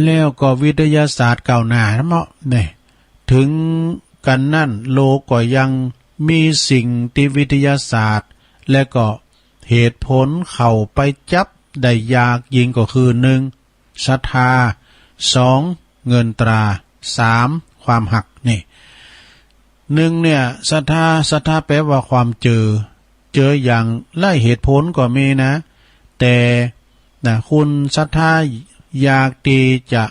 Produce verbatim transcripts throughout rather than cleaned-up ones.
แล้วก็วิทยาศาสตร์ก้าวหน้าเนาะ เนี่ย เถิงกั๋นนั้นโลกก็ยังมีสิ่งตี้วิทยาศาสตร์ และก็เหตุผลเข้าไปจับได้ยากยิ่งก็คือ นึ่ง ศรัทธา สอง เงินตรา สาม ความฮัก นี่ นึ่งเนี่ย ศรัทธา ศรัทธาแปล๋ว่าความเจือ เจืออย่างไร้เหตุผลก็มีนะ แต่ นะ คนศรัทธาอยากตี้จะ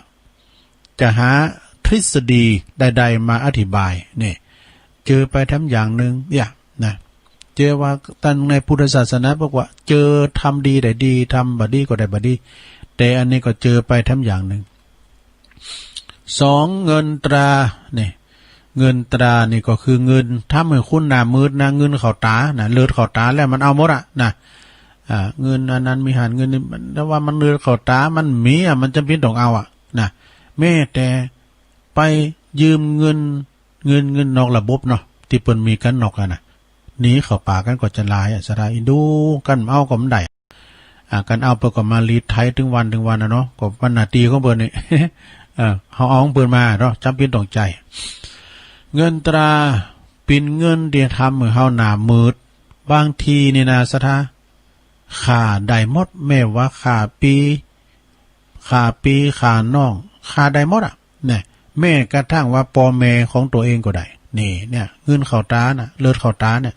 จะหาทฤษฎีใดๆ มาอธิบาย เนี่ย เจือไปแถมอย่างนึ่ง เนี่ย นะ เจือว่าตังในพุทธศาสนาบอกว่า เจือทำดีได้ดี ทำบ่ดีก็ได้บ่ดี แต่อันนี้ก็เจือไปแถมอย่างนึ่ง สอง เงินตรา เนี่ย เงินตรานี่ก็คือเงิน ทำหื้อคนหน้ามืดนะ เงินเข้าต๋านะ เลือดเข้าต๋าแล้วมันเอาหมดอะนะ อ่า เงินอันนั้นมีหั้น เงินนี่มัน แต่ว่ามันเลือดเข้าต๋า มันมีอะ มันจ๋ำเป๋นต้องเอาอะนะ แม้แต่ไปยืมเงิน เงิน เงินนอกระบบเนาะ ตี้เปิ้นมีกั๋นนอกกั๋นนะ หนีเข้าป่ากั๋นก็จะหลายอะ ศรัทธา อินดูกั๋น เอาก็บ่ได้ อ่า กั๋นเอาเปิ้นก็มารีดไถตึงวันตึงวันอะเนาะ ก็มันหน้าตี้ของเปิ้นนี่ เออ เฮาเอาของเปิ้นมาเนาะ จ๋ำเป๋นต้องใจ๊ เงินตราเป๋นเงินตี้ทำหื้อเฮาหน้ามืด บางทีนี่นะ ศรัทธา ข้าได้หมด แม้ว่าข้าปี้ ข้าปี้ ข้าน้อง ข้าได้หมดอะ เนี่ย แม้กระทั่งว่าป้อแม่ของตั๋วเองก็ได้ นี่ เนี่ย เงินเข้าต๋าน่ะ เลือดเข้าต๋าเนี่ย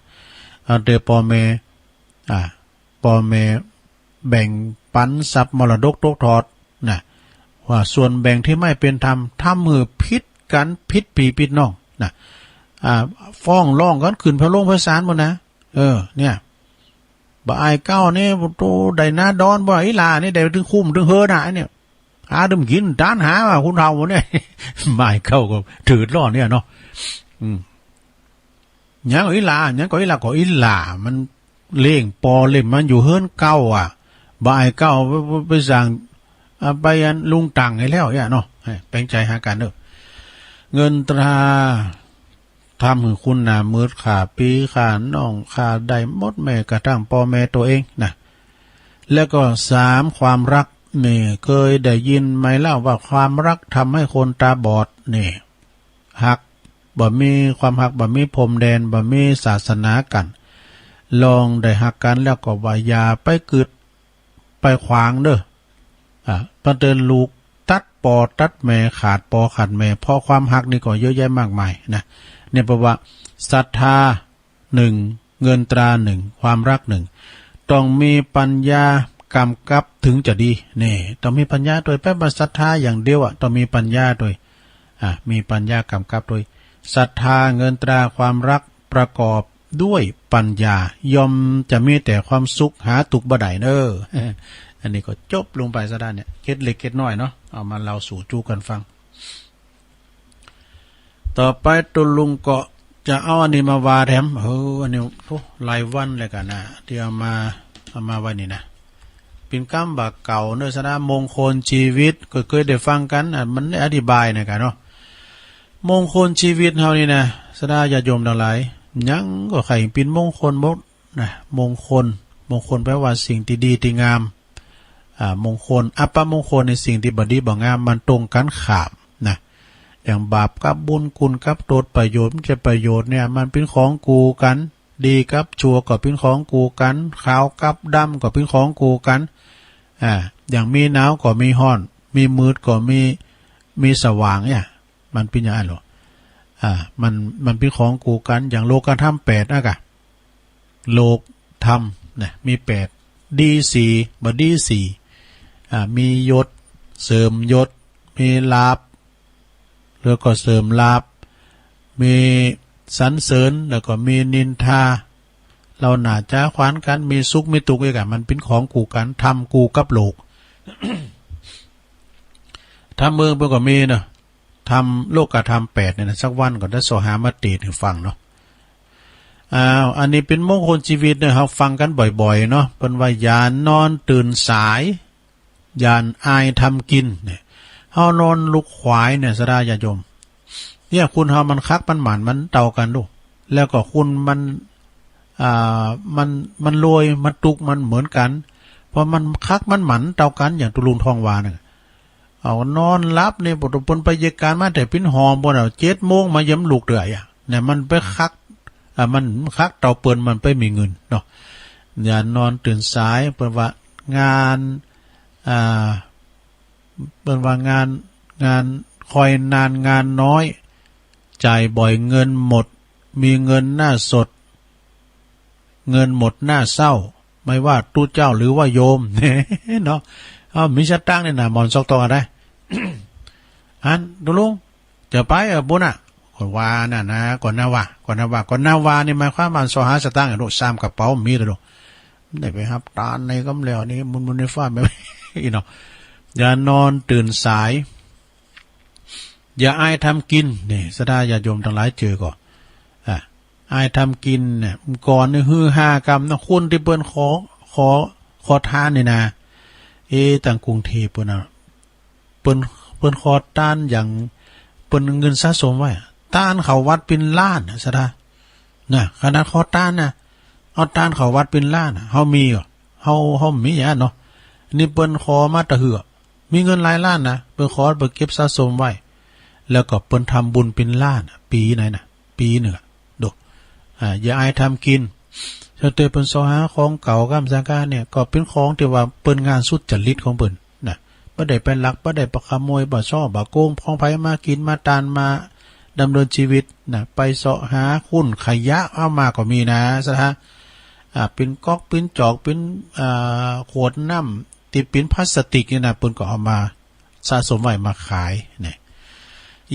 เอาแต่ป้อแม่ อ่า ป้อแม่แบ่งปั๋นทรัพย์มรดกตกทอดนะ ว่าส่วนแบ่งตี้ไม่เป๋นธรรม ทำหื้อผิดกั๋น ผิดปี้ผิดน้องนะ อ่า ฟ้องร้องกั๋นขึ้นไปโรงไปศาลหมดนะ เออ เนี่ย บ่าอ้ายเก้านี่ โต ได้นาดอน บ่าอีหล่านี่ได้ตึงคุ้มตึงเฮือนะ เนี่ย หาดื่มกิ๋นตานหาว่าคนเฒ่าเนี่ย บ่าอ้ายเก้าก็เดือดร้อนเนี่ยเนาะ อืม หยังก็อีหล่า หยังก็อีหล่า ก็อีหล่ามันเลี้ยงป้อเลี้ยงมันอยู่เฮือนเก่าอะ บ่าอ้ายเก้าไป ไป ไปสั่ง อ่า ไปอันลุงตังให้แล้วเนี่ยเนาะ แปลงใจ๋หากั๋นเน่อ เงินตรา ทำหื้อคนหน้ามืด ข้าปี้ข้าน้อง ข้าได้หมด แม้กระทั่งป้อแม่ตั๋วเองนะ แล้วก็สาม ความฮัก นี่ เกยได้ยินไหมเล่าว่าความฮักทำหื้อคนต๋าบอด นี่ ฮัก บ่มีความฮัก บ่มีพรมแดน บ่มีศาสนากั๋น ลองได้ฮักกั๋นแล้วก็ว่าอย่าไปกึ๊ด ไปขวางเน่อ อ่า เปิ้นเตื๋อนลูกตัดป้อตัดแม่ ขาดป้อขาดแม่ เพราะความฮักนี่ก็เยอะแยะมากมายนะ เนี่ย เพราะว่าศรัทธานึ่ง เงินตรานึ่ง ความฮักนึ่ง ต้องมีปัญญากำกับเถิงจะดี นี่ ต้องมีปัญญาตวย แป๊บว่าศรัทธาอย่างเดียวอะ ต้องมีปัญญาตวย อ่า มีปัญญากำกับตวย ศรัทธา เงินตรา ความฮัก ประกอบด้วยปัญญา ย่อมจะมีแต่ความสุข หาตุ๊กข์บ่ได้เน่อ อันนี้ก็จบลงไปซะด้านเนี่ย เกร็ดเล็กเกร็ดน้อยเนาะ เอามาเล่าสู่จู๊กั๋นฟัง ต่อไปตุ๊ลุงก็จะเอาอันนี้มาว่าแถม เออ อันนี้ โธ่ หลายวันแล้วกั๋นนะ ตี้เอามา เอามาไว้นี่นะ เป๋นกำบ่าเก่าเน่อ ศรัทธา มงคลชีวิต ก็เกยได้ฟังกั๋น อ่ะ มันได้อธิบายนะกั๋นเนาะ มงคลชีวิตเฮานี่นะ ศรัทธาญาติโยมตังหลาย หยังก็ใค่เป๋นมงคลหมดนะ มงคล มงคลแปลว่าสิ่งตี้ดีตี้งาม อ่า มงคล อัปมงคลในสิ่งตี้บ่ดีบ่งาม มันตรงกั๋นข้ามนะ อย่างบาปกับบุญ คุณกับโทษ ประโยชน์มันจะประโยชน์เนี่ย มันเป๋นของกู้กั๋น ดีกับชั่วก็เป๋นของกู้กั๋น ขาวกับดำก็เป๋นของกู้กั๋น อ่า อย่างมีหนาวก็มีฮ้อน มีมืดก็มี มีสว่างเนี่ย มันเป๋นอย่างอั้นลอ อ่า มัน มันเป๋นของกู้กั๋น อย่างโลกธรรมแปดอะกะ โลกธรรมนะ มีแปด ดีสี่ บ่ดีสี่ อ่า มียศ เสื่อมยศ มีลาภ แล้วก็เสื่อมลาภ มีสรรเสริญ แล้วก็มีนินทา เฮาหน้าจ๋าขวานกั๋น มีสุขมีตุ๊กข์อีกอะ มันเป๋นของกู้กั๋น ธรรมกู้กับโลก ธรรมเมืองเปิ้นก็มีเนาะ ธรรม โลกธรรมแปดเนี่ยนะ สักวันก็ได้เสาะหามาเตศน์หื้อฟังเนาะ อ้าว อันนี้เป๋นมงคลชีวิตเนี่ย เฮาฟังกั๋นบ่อยๆ เนาะ เปิ้นว่าอย่านอนตื่นสาย อย่าอายทำกินเนี่ย เฮานอนลุกขวายเนี่ย ศรัทธาญาติโยม เนี่ย คนเฮามันคักมันหมันมันเต้ากั๋นลูก แล้วก็คนมัน อ่า มัน มันรวยมันตุ๊กข์มันเหมือนกั๋น เพราะมันคักมันหมันเต้ากั๋น อย่างตุ๊ลุงทองว่าเนี่ย เอานอนหลับนี่ ปะโตเปิ้นไปเยียะก๋านมาแต่ปิ๊นหอมปู๊นอะ เจ็ดโมงมายังบ่ลุกเตื้ออะ เนี่ยมันไปคัก อ่า มันคักเต้าเปิ้นมันไปมีเงินเนาะ อย่านอนตื่นสาย เปิ้นว่างาน อ่า เปิ้นว่างาน งานคอยนานงานน้อย จ่ายบ่อยเงินหมด มีเงินหน้าสด เงินหมดหน้าเศร้า ไม่ว่าตุ๊เจ้าหรือว่าโยม เนาะ เอา มีสตางค์นี่นะ หมอนซอกตองอะได้ อัน ตุ๊ลุง จะไปอะปู๊นอะ ก็ว่านั่นนะ ก็นาว่า ก็นาว่า ก็นาว่านี่หมายความว่าเซาะหาสตางค์อะลูก ซ้ำกระเป๋ามีแล้วลูก ได้ไปฮับตานในกำแล้วนี่ มุนๆ ในฟ้าแบบ อี้เนาะ อย่านอนตื่นสาย อย่าอายทำกิน นี่ ศรัทธาญาติโยมตังหลายเจอก่อ อ่ะ อายทำกินเนี่ย ก่อนนี่ฮือฮากำนะ คนตี้เปิ้นขอ ขอ ขอตานนี่นะ เอ๊ะ ตังกรุงเทพฯเปิ้นนะ เปิ้น เปิ้นขอตานอย่าง เปิ้นเงินสะสมไว้อะ ตานเข้าวัดเป๋นล้านน่ะ ศรัทธา น่ะ ขนาดขอตานน่ะ เอาตานเข้าวัดเป๋นล้านน่ะ เฮามีก่อ เฮา เฮาบ่มีอะเนาะ นี่เปิ้นขอมาตะเหือ มีเงินหลายล้านนะ เปิ้นขอ เปิ้นเก็บสะสมไว้ แล้วก็เปิ้นทำบุญเป๋นล้านน่ะ ปี๋ไหนน่ะ ปี๋นึ่งอะ ดู อ่า อย่าอายทำกิน เจ้าเตยเปิ้นเซาะหาของเก่าก้ำสังกาเนี่ย ก็เป๋นของตี้ว่าเปิ้นงานสุจริตของเปิ้นน่ะ บ่ได้ไปลัก บ่ได้ไปขโมย บ่ซ้อ บ่โกง ของใผมากิ๋น มาตาน มาดำเนินชีวิตน่ะ ไปเซาะหาขุดขยะเอามาก็มีนะ ศรัทธา อ่า เป๋นก๊อก เป๋นจอก เป๋น อ่า ขวดน้ำ ตี้เป๋นพลาสติกนี่นะ เปิ้นก็เอามาสะสมไว้มาขายเนี่ย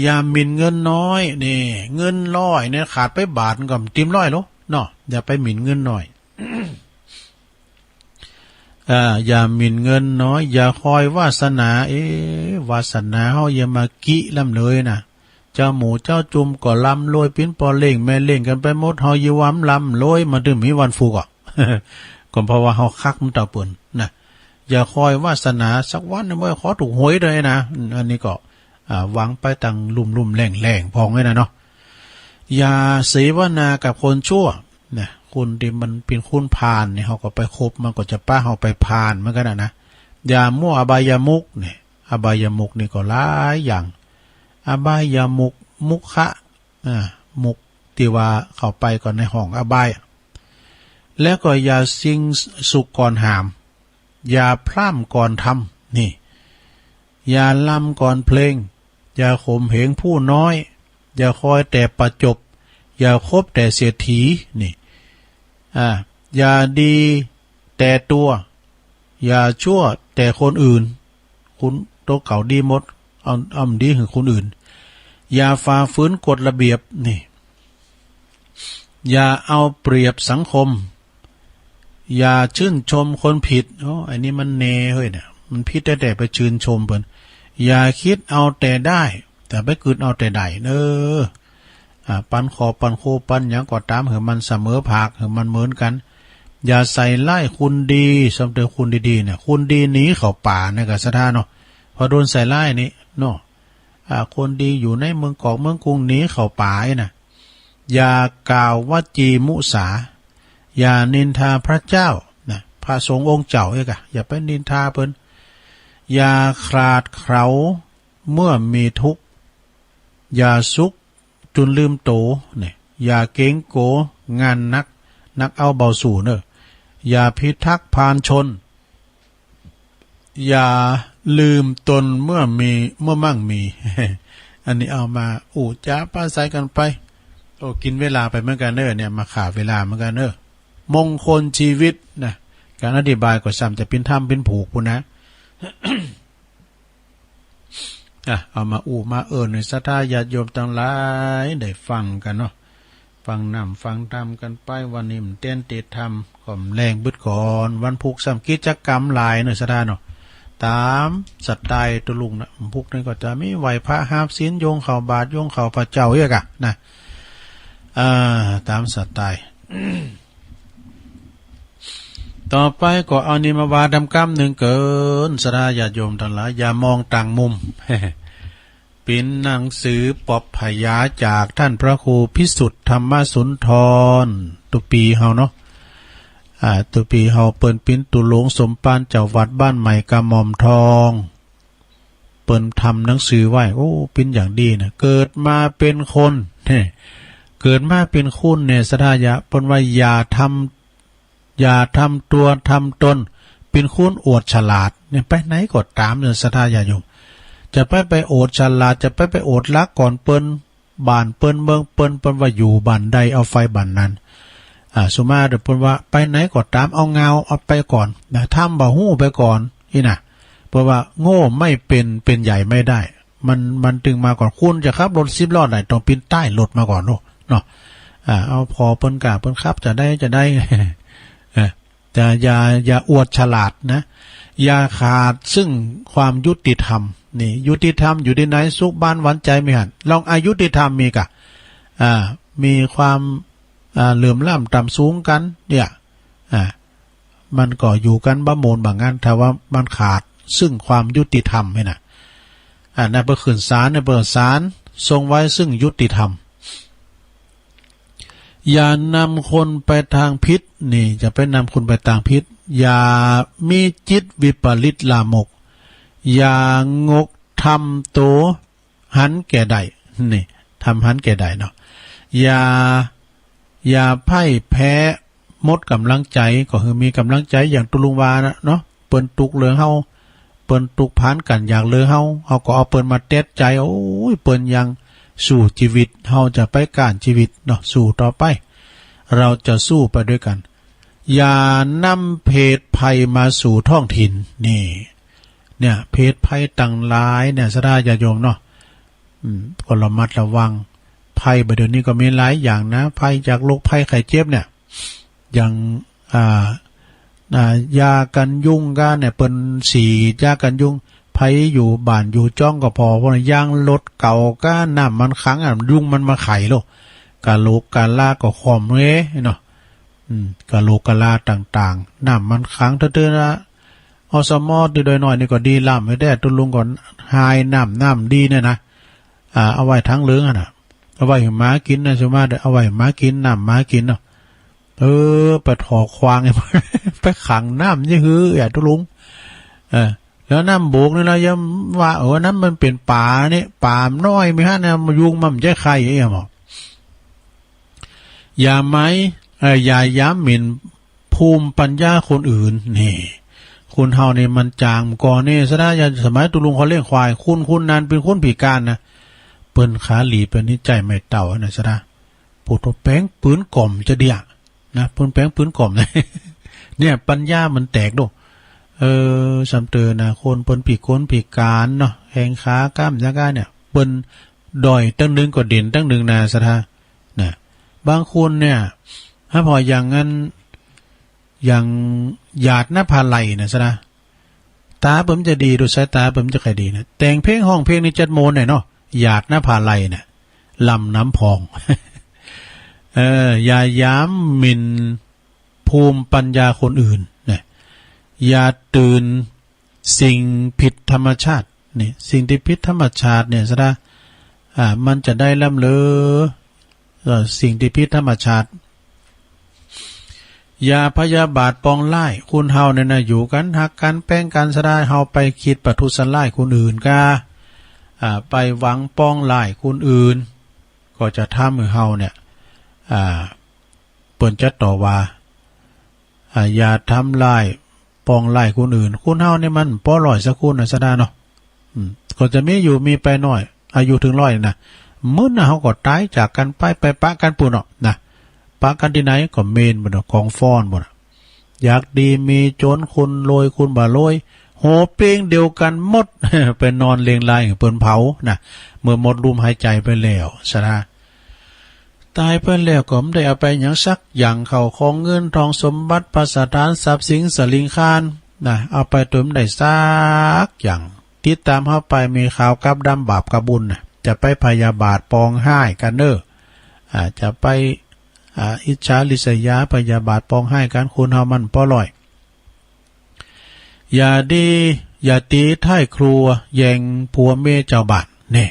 อย่าหมิ่นเงินน้อย นี่ เงินร้อยเนี่ย ขาดไปบาทก็บ่เตียมร้อยลอเนาะ อย่าไปหมิ่นเงินน้อย อ่า อย่าหมิ่นเงินน้อย อย่าคอยวาสนา เอ๊ะ วาสนาเฮาอย่ามากี้ล้ำเลยนะ เจ้าหมู่เจ้าจุมก็ร่ำรวย เป๋นป้อเลี้ยงแม่เลี้ยงกั๋นไปหมด เฮาอยู่ว่าร่ำรวย มาเถิงมีวันฟุกอ่ะ ก็เพราะว่าเฮาคักมันเต้าเปิ้นนะ อย่าคอยวาสนา สักวันหนึ่งบ่ขอถูกหวยเลยนะ อันนี้ก็ อ่า หวังไปตังลุ่มๆ แหล่งๆ พ่องไว้นะเนาะ อย่าเสวนากับคนชั่วนะ คนตี้มันเป๋นคนพาลเนี่ย เฮาก็ไปคบ มันก็จะปะเฮาไปพาลเหมือนกั๋นน่ะนะ อย่ามั่วอบายมุขเนี่ย อบายมุขนี่ก็หลายอย่าง อบายมุข มุขะ อ่า มุขตี้ว่าเข้าไปก่อนในห้องอบาย แล้วก็อย่าซิ่งสุขก่อนหาม อย่าพร่ำก่อนทำ นี่ อย่าลำก่อนเพลง อย่าข่มเหงผู้น้อย อย่าคอยแต่ประจบ อย่าคบแต่เศรษฐี นี่ อ่า อย่าดีแต่ตัว อย่าชั่วแต่คนอื่น คนตั๋วเก่าดีหมด เอา เอาดีหื้อคนอื่น อย่าฝ่าฝืนกฎระเบียบ นี่ อย่าเอาเปรียบสังคม อย่าชื่นชมคนผิด โอ้ อันนี้มันแน่เฮ้ยเนี่ย มันผิดแต๊ๆ ไปชื่นชมเปิ้น อย่าคิดเอาแต่ได้ แต่ไปกึ๊ดเอาแต่ได้เน้อ อ่า ปันขอบปันครูปันหยังก็ต๋าม หื้อมันเสมอภาค หื้อมันเหมือนกั๋น อย่าใส่ร้ายคนดี สำเร็จคนดีๆ เนี่ย คนดีหนีเข้าป่าเนี่ยก็ศรัทธาเนาะ พอโดนใส่ร้ายนี่เนาะ อ่า คนดีอยู่ในเมืองกอกเมืองกรุงหนีเข้าป่าไอ้น่ะ อย่ากล่าววจีมุสา อย่านินทาพระเจ้านะ พระสงฆ์องค์เจ้าเอกอะ อย่าไปนินทาเปิ้น อย่าขลาดเขลาเมื่อมีทุกข์ อย่าสุขจนลืมโตเนี่ย อย่าเก๋งโก๋งานนัก นักเอาเบาสู่เน้อ อย่าพิทักษ์พาลชน อย่าลืมตนเมื่อมี เมื่อมั่งมี อันนี้เอามาอู้จ๋าปราศรัยกั๋นไป โอ้ กิ๋นเวลาไปเหมือนกั๋นเน้อ เนี่ย มาฆ่าเวลาเหมือนกั๋นเน้อ มงคลชีวิตนะ ก๋านอธิบายก็ส่ำจะเป๋นถ้ำเป๋นผูกปู๊นนะ อ่ะ เอามาอู้มาเอิ้นหื้อศรัทธาญาติโยมตังหลายได้ฟังกั๋นเนาะ ฟังน้ำฟังธรรมกั๋นไป วันนี้มันเต๊นเตธรรมก็แลงบึดก่อน วันพุกซ้ำกิจกรรมหลายเนาะศรัทธาเนาะ ต๋ามสไตล์ตุ๊ลุงนะ วันพุกนี่ก็จะมีไหว้พระหาบศีล โยงเข้าบาตร โยงเข้าพระเจ้าเอกอะนะ อ่า ต๋ามสไตล์ ต่อไปก็เอานี่มาว่าดำกำนึ่งเกิน ศรัทธาญาติโยมตังหลาย อย่ามองต่างมุม เป๋นหนังสือปอบพยาจากต้านพระครูพิสุทธิ์ธรรมสุนทร ตุ๊ปีเฮาเนาะ อ่า ตุ๊ปีเฮาเปิ้นเป๋นตุ๊หลวงสมภารเจ้าวัดบ้านใหม่กระหม่อมทอง เปิ้นทำหนังสือไว้ โอ้ เป๋นอย่างดีนะ เกิดมาเป๋นคน เฮ้ เกิดมาเป๋นคนเนี่ย ศรัทธาญา เปิ้นว่าอย่าทำ อย่าทำตั๋วทำตนเป๋นคนอวดฉลาดเนี่ย ไปไหนก็ต๋ามเนี่ย ศรัทธาญาติโยม จะไป ไปอวดฉลาด จะไป ไปอวดลักษณ์ก่อนเปิ้น บ้านเปิ้นเมืองเปิ้น เปิ้นว่าอยู่บ้านใดเอาไปบ้านนั้น อ่า สุมาเต๋อเปิ้นว่าไปไหนก็ต๋าม เอางาวเอาไปก่อนนะ ทำบ่ฮู้ไปก่อน อี้นะ เปิ้นว่าโง่ไม่เป็น เป็นใหญ่ไม่ได้ มัน มันตึงมาก่อน คนจะขับรถสิบล้อได้ ต้องปีนใต้รถมาก่อนโน่นเนาะ อ่า เอาผ่อเปิ้นก่า เปิ้นขับจะได้ จะได้ เออ แต่อย่า อย่าอวดฉลาดนะ อย่าขาดซึ่งความยุติธรรม นี่ ยุติธรรมอยู่ตี้ไหน สุขบ้านหวานใจ๋มีหั้น ลองอยุติธรรมมีก่ะ อ่า มีความ อ่า เหลื่อมล้ำต่ำสูงกั๋น เนี่ย อ่า มันก็อยู่กั๋นบ่ม่วนบ่างัน ถ้าว่ามันขาดซึ่งความยุติธรรมนี่นะ อ่า นั่นเปิ้นขึ้นศาลเนี่ย เปิ้นศาลทรงไว้ซึ่งยุติธรรม อย่านำคนไปตางผิด นี่ จะไปนำคนไปตางผิด อย่ามีจิตวิปริตลามก อย่างกทำตั๋วหันแก่ได้ นี่ ทำหันแก่ได้เนาะ อย่า อย่าพ่ายแพ้หมดก๋ำลังใจ๋ ก็คือมีก๋ำลังใจ๋อย่างตุ๊ลุงว่านะเนาะ เปิ้นตุ๊กข์เหลือเฮา เปิ้นตุ๊กข์พานกั๋นอยากเหลือเฮา เฮาก็เอาเปิ้นมาแต๊ดใจ๋ โอ้ย เปิ้นยังสู้จีวิต เฮาจะไปก้านจีวิตเนาะ สู้ต่อไป เราจะสู้ไปด้วยกัน อย่านำเพศภัยมาสู่ท้องถิ่น นี่ เนี่ย เพศภัยตังหลายเนี่ย ศรัทธาญาติโยมเนาะ อืม ก็ระมัดระวัง ภัยบ่าเดี่ยวนี้ก็มีหลายอย่างนะ ภัยจากโรคภัยไข้เจ็บเนี่ย อย่าง อ่า อ่า ยากั๋นยุงก้าเนี่ย เปิ้นฉีดยากั๋นยุง ใผอยู่บ้านอยู่จ้องก็ผ่อ เพราะยางรถเก่าก้า น้ำมันขังอะ ยุงมันมาไข่โลก กะโหลกกะลาก็ค่อมเงเนาะ อืม กะโหลกกะลาต่างๆ น้ำมันขังเตื้อๆ นะ อสม ตี้ดอยน้อยนี่ก็ดีล้ำไว้แต๊ ตุ๊ลุงก็หายน้ำ น้ำดีเนี่ยนะ อ่า เอาไว้ถังเหลืองอะนะ เอาไว้หื้อหมากิ๋นนะ สุมาเต๋อ เอาไว้หื้อหมากิ๋น น้ำหมากิ๋นเนาะ เออ ไปถ่อควาง ไปขังน้ำนี่หื้อ อ่ะ ตุ๊ลุง เออ แล้วน้ำโบกนี่นะ อย่าว่า เออ น้ำมันเป๋นป๋าเนี่ย ป๋าน้อยมีหั้นนะ ยุงมันจะไข่ เอ้ย หมอ อย่าหมาย เอ่อ อย่ายามหมิ่นภูมิปัญญาคนอื่น นี่ คนเฮานี่มันจ๋างก่อนนี่ ศรัทธาญาติ สมัยตุ๊ลุงเขาเลี้ยงควาย คน คนนั้นเป๋นคนพิก๋านนะ เปิ้นขาหลีเป๋นนิจจัยไม่เต้านะ ศรัทธา โผโตแป๋งปืนก่อมจะเดียะ นะ เปิ้นแป๋งปืนก่อมนะ เนี่ย ปัญญามันแตกโด เออ ซ้ำเต๋อนะ คนเปิ้นพิก๋นพิก๋านเนาะ แข้งขาก้ามยาก้าเนี่ย เปิ้นด้อยตังนึ่งก็เด่นตังนึ่งนะ ศรัทธา นะ บางคนเนี่ย ถ้าผ่ออย่างนั้น อย่างหยาดนภาลัยนะ ศรัทธา ต๋าเปิ้นจะดี ดูสายต๋าเปิ้นจะใค่ดีนะ แต่งเพลงฮ้องเพลงนี่จัดโมนหน่อยเนาะ หยาดนภาลัยเนี่ย ลำน้ำพอง เออ อย่ายามหมิ่นภูมิปัญญาคนอื่นนะ อย่าตื่นสิ่งผิดธรรมชาติ นี่ สิ่งตี้ผิดธรรมชาติเนี่ย ศรัทธา อ่า มันจะได้ล้ำเลอ เอ่อ สิ่งตี้ผิดธรรมชาติ อย่าพยาบาทปองร้าย คนเฮาเนี่ยนะ อยู่กั๋นฮักกั๋นแป้งกั๋น ศรัทธา เฮาไปกึ๊ดประทุษร้ายคนอื่นก้า อ่า ไปหวังปองร้ายคนอื่น ก็จะทำหื้อเฮาเนี่ย อ่า เปิ้นจะต่อว่า อ่า อย่าทำร้ายปองร้ายคนอื่น คนเฮาเนี่ยมันปอร่อยสักคนนะ ศรัทธาเนาะ อืม ก็จะมีอยู่มีไปหน้อย อายุเถิงร้อยนะ มื้อนะ เฮาก็ต๋ายจากกั๋นไป ไปปะกั๋นปู้นเนาะนะ ปะกั๋นตี้ไหนก็เมนปู้นเนาะ กองฟ้อนปู้นน่ะ อยากดีมีจ๋น คนรวยคนบ่รวย โหเปียงเดียวกั๋นหมด ไปนอนเลียงลายหื้อเปิ้นเผานะ เมื่อหมดลมหายใจ๋ไปแล้ว ศรัทธา ต๋ายไปแล้วก็บ่ได้เอาไปหยังสักอย่าง ข้าวของเงินทองสมบัติภัสถานทรัพย์สินสะหลิงคารนะ เอาไปตวยบ่ได้สักอย่าง ติดต๋ามเฮาไปมีขาวกับดำ บาปกับบุญนะ จะไปพยาบาทปองฮ้ายกั๋นเน่อ อ่า จะไป อ่า อิจฉาริษยาพยาบาทปองฮ้ายกั๋น คนเฮามันปอร่อย อย่าดี อย่าตี๋ท้ายครัวแย่งผัวเมียจาวบ้าน นี่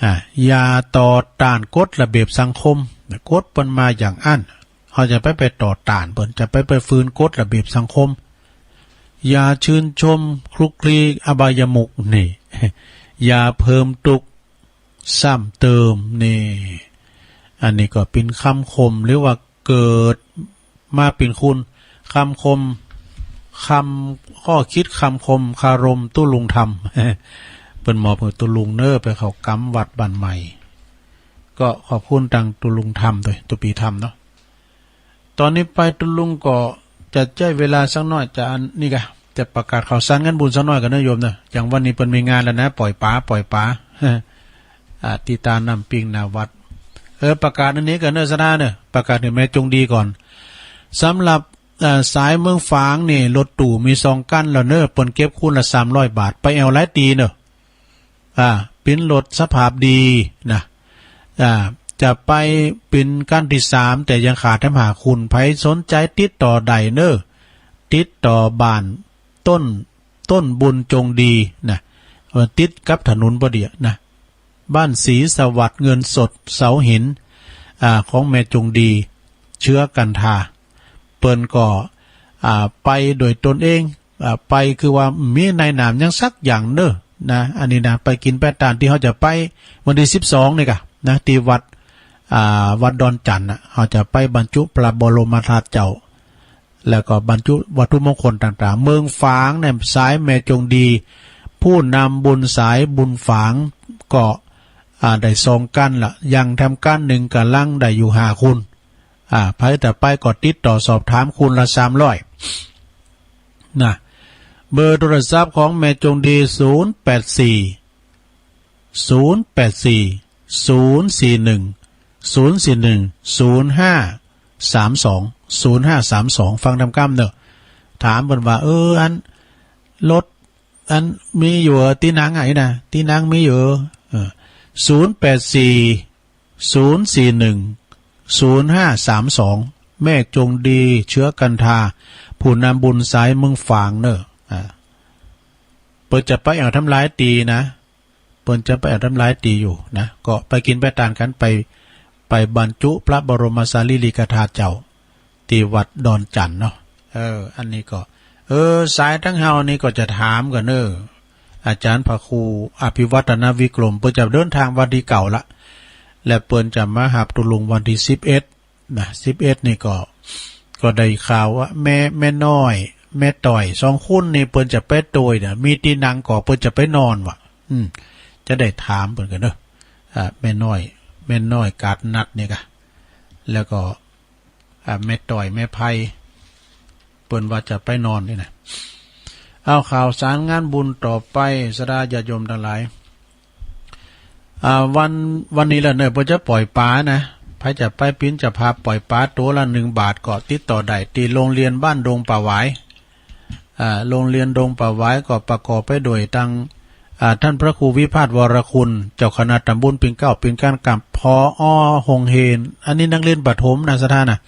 อ่า อย่าต่อต้านกฎระเบียบสังคม กฎเปิ้นมาอย่างอั้น เฮาจะไป ไปต่อต้านเปิ้น จะไป ไปฝืนกฎระเบียบสังคม อย่าชื่นชมคลุกคลีอบายมุข นี่ อย่าเพิ่มตุ๊กข์ซ้ำเติม นี่ อันนี้ก็เป๋นกำคม หรือว่าเกิดมาเป๋นคุณ กำคม กำ ข้อคิดกำคมคารมตุ๊ลุงธรรม เปิ้นมอบหื้อตุ๊ลุงเน่อ ไปเข้ากรรมวัดบ้านใหม่ ก็ขอบคุณตังตุ๊ลุงธรรมตวย ตุ๊ปี้ธรรมเนาะ ต๋อนนี้ไปตุ๊ลุงก็จะใจ๊เวลาสักหน้อย จะอันนี้ก่ะ จะประกาศข่าวสารงานบุญสักหน้อยก่อนเน่อโยมเน่อ อย่างวันนี้เปิ้นมีงานแล้วนะ ปล่อยป๋า ปล่อยป๋า อ่า ตี้ตาน้ำปิงหน้าวัด เออ ประกาศอันนี้ก่อนเน่อ ศรัทธาเน่อ ประกาศหื้อแม่จงดีก่อน สำหรับ อ่า สายเมืองฝางนี่ รถตู้มีสองกั๋นแล้วเน่อ เปิ้นเก็บคนละสามร้อยบาท ไปแอ่วหลายตี้เน่อ อ่า เป๋นรถสภาพดีนะ อ่า จะไปเป๋นกั๋นตี้สาม แต่ยังขาดแถมห้าคน ใผสนใจ๋ติดต่อได้เน่อ ติดต่อบ้านต้น ต้นบุญจงดีนะ เออ ติดกับถนนปอดี๋นะ บ้านศรีสวัสดิ์ เงินสด เสาหิน อ่า ของแม่จงดี เชื้อกันทา เปิ้นก็ อ่า ไปโดยตนเอง อ่า ไปคือว่ามีนายหน้าหยังสักอย่างเน่อนะ อันนี้นะ ไปกิ๋นไปตาน ตี้เฮาจะไปวันตี้สิบสองนี่ก่ะนะ ตี้วัด อ่า วัดดอนจั่นน่ะ เฮาจะไปบรรจุพระบรมธาตุเจ้า แล้วก็บรรจุวัตถุมงคลต่างๆ เมืองฝางเนี่ย สายแม่จงดี ผู้นำบุญสายบุญฝางก็ อ่า ได้สองกั๋นละ ยังแถมกั๋นนึ่งก่ำลังได้อยู่ห้าคน อ่า ใผจะไปก็ติดต่อสอบถามคนละสามร้อยนะ เบอร์โทรศัพท์ของแม่จงดี ศูนย์แปดสี่ ศูนย์แปดสี่ ศูนย์สี่หนึ่ง ศูนย์สี่หนึ่ง ศูนย์ห้าสามสอง ศูนย์ห้าสามสอง ฟังต๋ามกำเน่อ ถามเปิ้นว่า เออ อัน รถ อัน มีอยู่เหรอ ตี้นั่งอะ อี้นะ ตี้นั่งมีอยู่เหรอ เออ ศูนย์แปดสี่ ศูนย์สี่หนึ่ง ศูนย์ห้าสามสอง แม่จงดี เชื้อกันทา ผู้นำบุญสายเมืองฝางเน่อ อ่า เปิ้นจะไปแอ่วตำหลายตี้นะ เปิ้นจะไปแอ่วตำหลายตี้อยู่นะ ก็ไปกิ๋นไปตานกั๋น ไป ไปบรรจุพระบรมสารีริกธาตุเจ้า ตี้วัดดอนจั่นเนาะ เออ อันนี้ก็ เออ สายตังเฮานี่ก็จะถามก่อนเน่อ อาจ๋ารย์พระครูอภิวัฒนวิกรม เปิ้นจะเดินตางวันตี้เก้าละ และเปิ้นจะมาฮับตุ๊ลุงวันตี้สิบเอ็ด นะ สิบเอ็ดนี่ก็ ก็ได้ข่าวว่าแม่ แม่น้อย แม่ต้อย สองคนนี่เปิ้นจะไปโตยเนี่ย มีตี้นั่งก่อเปิ้นจะไปนอนวะ อืม จะได้ถามเปิ้นก่อนเน่อ อ่า แม่น้อย แม่น้อยกาดนัดนี่ก่ะ แล้วก็ อ่า แม่ต้อย แม่ไพ เปิ้นว่าจะไปนอนนี่นะ เอาข่าวสารงานบุญต่อไป ศรัทธาญาติโยมตังหลาย อ่า วัน วันนี้ละเน่อ เปิ้นจะปล่อยป๋านะ ใผจะไปเป๋นเจ้าภาพปล่อยป๋าตั๋วละหนึ่งบาท ก็ติดต่อได้ตี้โรงเรียนบ้านดงป่าหวาย อ่า โรงเรียนดงป่าหวายก็ประกอบไปโดยตัง อ่า ต้านพระครูวิพาทวรคุณ เจ้าคณะตำบลปิ่นเกล้า เป๋นก๋านกับ ผอ โฮงเฮง อันนี้นักเรียนประถมนะ ศรัทธานะ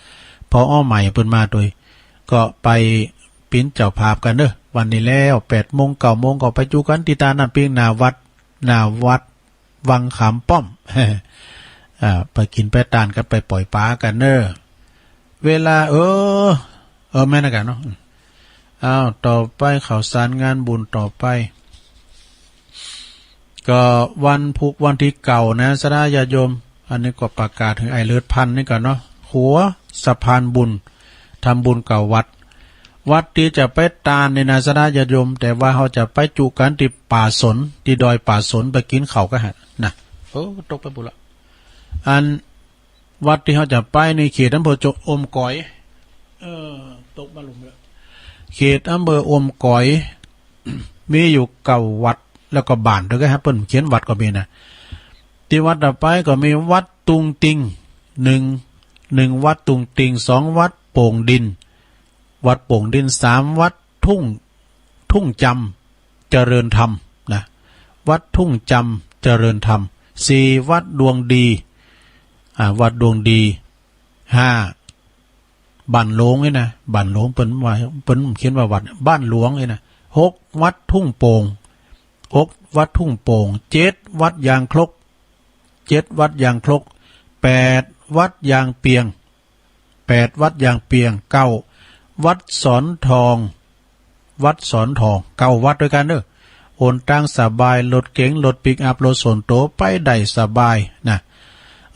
ผอ ใหม่เปิ้นมาโตย ก็ไปเป๋นเจ้าภาพกั๋นเน่อ วันนี้แล้ว แปดโมง เก้าโมง ก็ไปจุกั๋นตี้ตาน้ำปิงหน้าวัด หน้าวัดวังขามป้อม อ่า ไปกิ๋นไปตานกั๋น ไปปล่อยป๋ากั๋นเน่อ เวลา เออ เออ แม่นนะกั๋นเนาะ อ้าว ต่อไปข่าวสารงานบุญต่อไป ก็วันพุธวันตี้เก้านะ ศรัทธาญาติโยม อันนี้ก็ประกาศหื้อไอ้เลิศพันธุ์นี่ก่อนเนาะ ขัวสะพานบุญ ทำบุญเก้าวัด วัดตี้จะไปตานนี่นะ ศรัทธาญาติโยม แต่ว่าเฮาจะไปจุกั๋นตี้ป่าสน ตี้ดอยป่าสน ไปกิ๋นข้าวกั๋นหั้นนะ โอ้ ตกไปปุ้นละ อัน วัดตี้เฮาจะไปนี่เขตอำเภอจง อมก๋อย เออ ตกมาลุ่มแล้ว เขตอำเภออมก๋อย มีอยู่เก้าวัด แล้วก็บ้านตวยกั๋นครับ เปิ้นเขียนวัดก็มีนะ ตี้วัดต่อไปก็มีวัดตุงติง หนึ่ง หนึ่งวัดตุงติง สองวัดโป่งดิน วัดโป่งดิน สามวัดทุ่ง ทุ่งจำเจริญธรรมนะ วัดทุ่งจำเจริญธรรม สี่วัดดวงดี อ่า วัดดวงดี ห้าบ้านหลวงนี่นะ บ้านหลวงเปิ้นว่า เปิ้นเขียนว่าวัด บ้านหลวงนี่นะ หกวัดทุ่งโป่ง หกวัดทุ่งโป่ง เจ็ดวัดยางคลก เจ็ดวัดยางคลก แปดวัดยางเปียง แปดวัดยางเปียง เก้าวัดสอนทอง วัดสอนทอง เก้าวัดตวยกั๋นเน่อ หนตางสบาย รถเก๋ง รถปิกอัพ รถส่วนตั๋ว ไปได้สบายนะ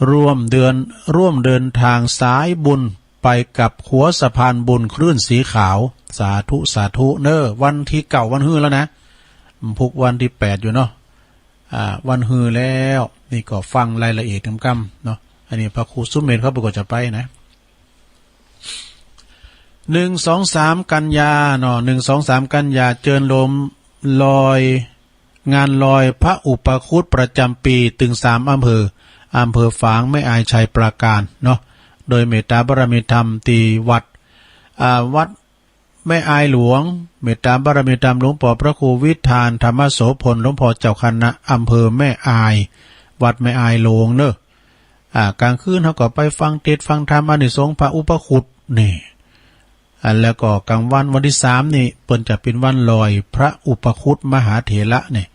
ร่วมเดิน ร่วมเดินตางสายบุญไปกับขัวสะพานบุญคลื่นสีขาว สาธุ สาธุเน้อ วันตี้เก้าวันฮือแล้วนะ พุกวันตี้แปดอยู่เนาะ อ่า วันฮือแล้ว นี่ก็ฟังรายละเอียดกำๆ เนาะ อันนี้พระครูสุเมธเขาก็จะไปนะ หนึ่ง สอง สาม กันยาเนาะ หนึ่ง สอง สาม กันยา เจิญโลมลอย งานลอยพระอุปคุตประจำปี๋ ตึงสามอำเภอ อำเภอฝาง แม่อาย ชัยปราการเนาะ โดยเมตตาบารมีธรรมตี้วัด อ่า วัดแม่อายหลวง เมตตาบารมีธรรมหลวงป้อพระครูวิธานธรรมโสภณ หลวงป้อเจ้าคณะอำเภอแม่อาย วัดแม่อายหลวงเน้อ อ่า ก๋างคืนเฮาก็ไปฟังเตสน์ฟังธรรมอานิสงส์พระอุปคุตนี่ อ่า แล้วก็ก๋างวันวันตี้สามนี่เปิ้นจะเป๋นวันลอยพระอุปคุตมหาเถระนี่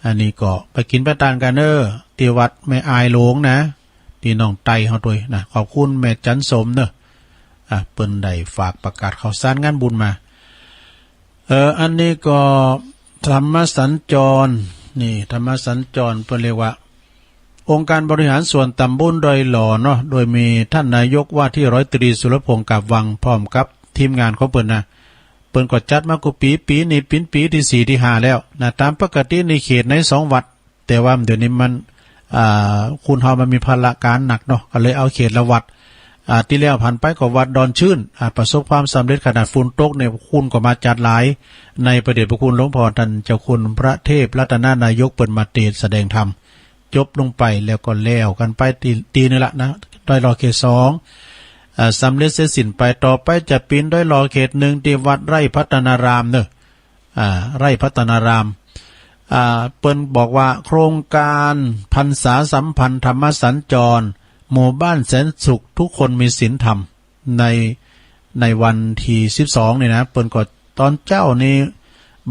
อันนี้ก็ไปกิ๋นไปตานกั๋นเน้อ ตี้วัดแม่อายหลวงนะ ตี้น้องไตเฮาตวยนะ ขอบคุณแม่จันสมเน้อ อ่า เปิ้นได้ฝากประกาศข่าวสารงานบุญมา เออ อันนี้ก็ธรรมสัญจร นี่ ธรรมสัญจร เปิ้นเรียกว่า องค์การบริหารส่วนตำบลดอยหล่อเนาะ โดยมีท่านนายกว่าตี้ร้อยตรีสุรพงษ์ กาบวัง พร้อมกับทีมงานของเปิ้นนะ เปิ้นก็จัดมากู้ปี๋ ปี๋นี้เป๋นปี๋ตี้สี่ตี้ห้าแล้วนะ ต๋ามปกตินี่เขตในสองวัด แต่ว่าเดี๋ยวนี้มัน อ่า คนเฮามันมีภาระก๋านหนักเนาะ ก็เลยเอาเขตละวัด อ่า ตี้แล้วผ่านไปก็วัดดอนชื่น อ่า ประสบความสำเร็จขนาด ฝนตกเนี่ยคนก็มาจัดหลาย ในพระเดชพระคุณหลวงป้อต้านเจ้าคุณพระเทพรัตนนายก เปิ้นมาเตสน์แสดงธรรม จบลงไปแล้วก็แล้วกั๋นไปตี้ ตี้นี่ละนะ ดอยหล่อเขตสอง อ่า สำเร็จเสร็จสิ้นไป ต่อไปจะเป๋นดอยหล่อเขตหนึ่ง ตี้วัดไร่พัฒนารามเน้อ อ่า ไร่พัฒนาราม อ่า เปิ้นบอกว่าโครงการพรรษาสัมพันธ์ธรรมสัญจร หมู่บ้านแสนสุขทุกคนมีศีลธรรม ใน ในวันตี้สิบสองนี่นะ เปิ้นก็ต๋อนเจ๊านี่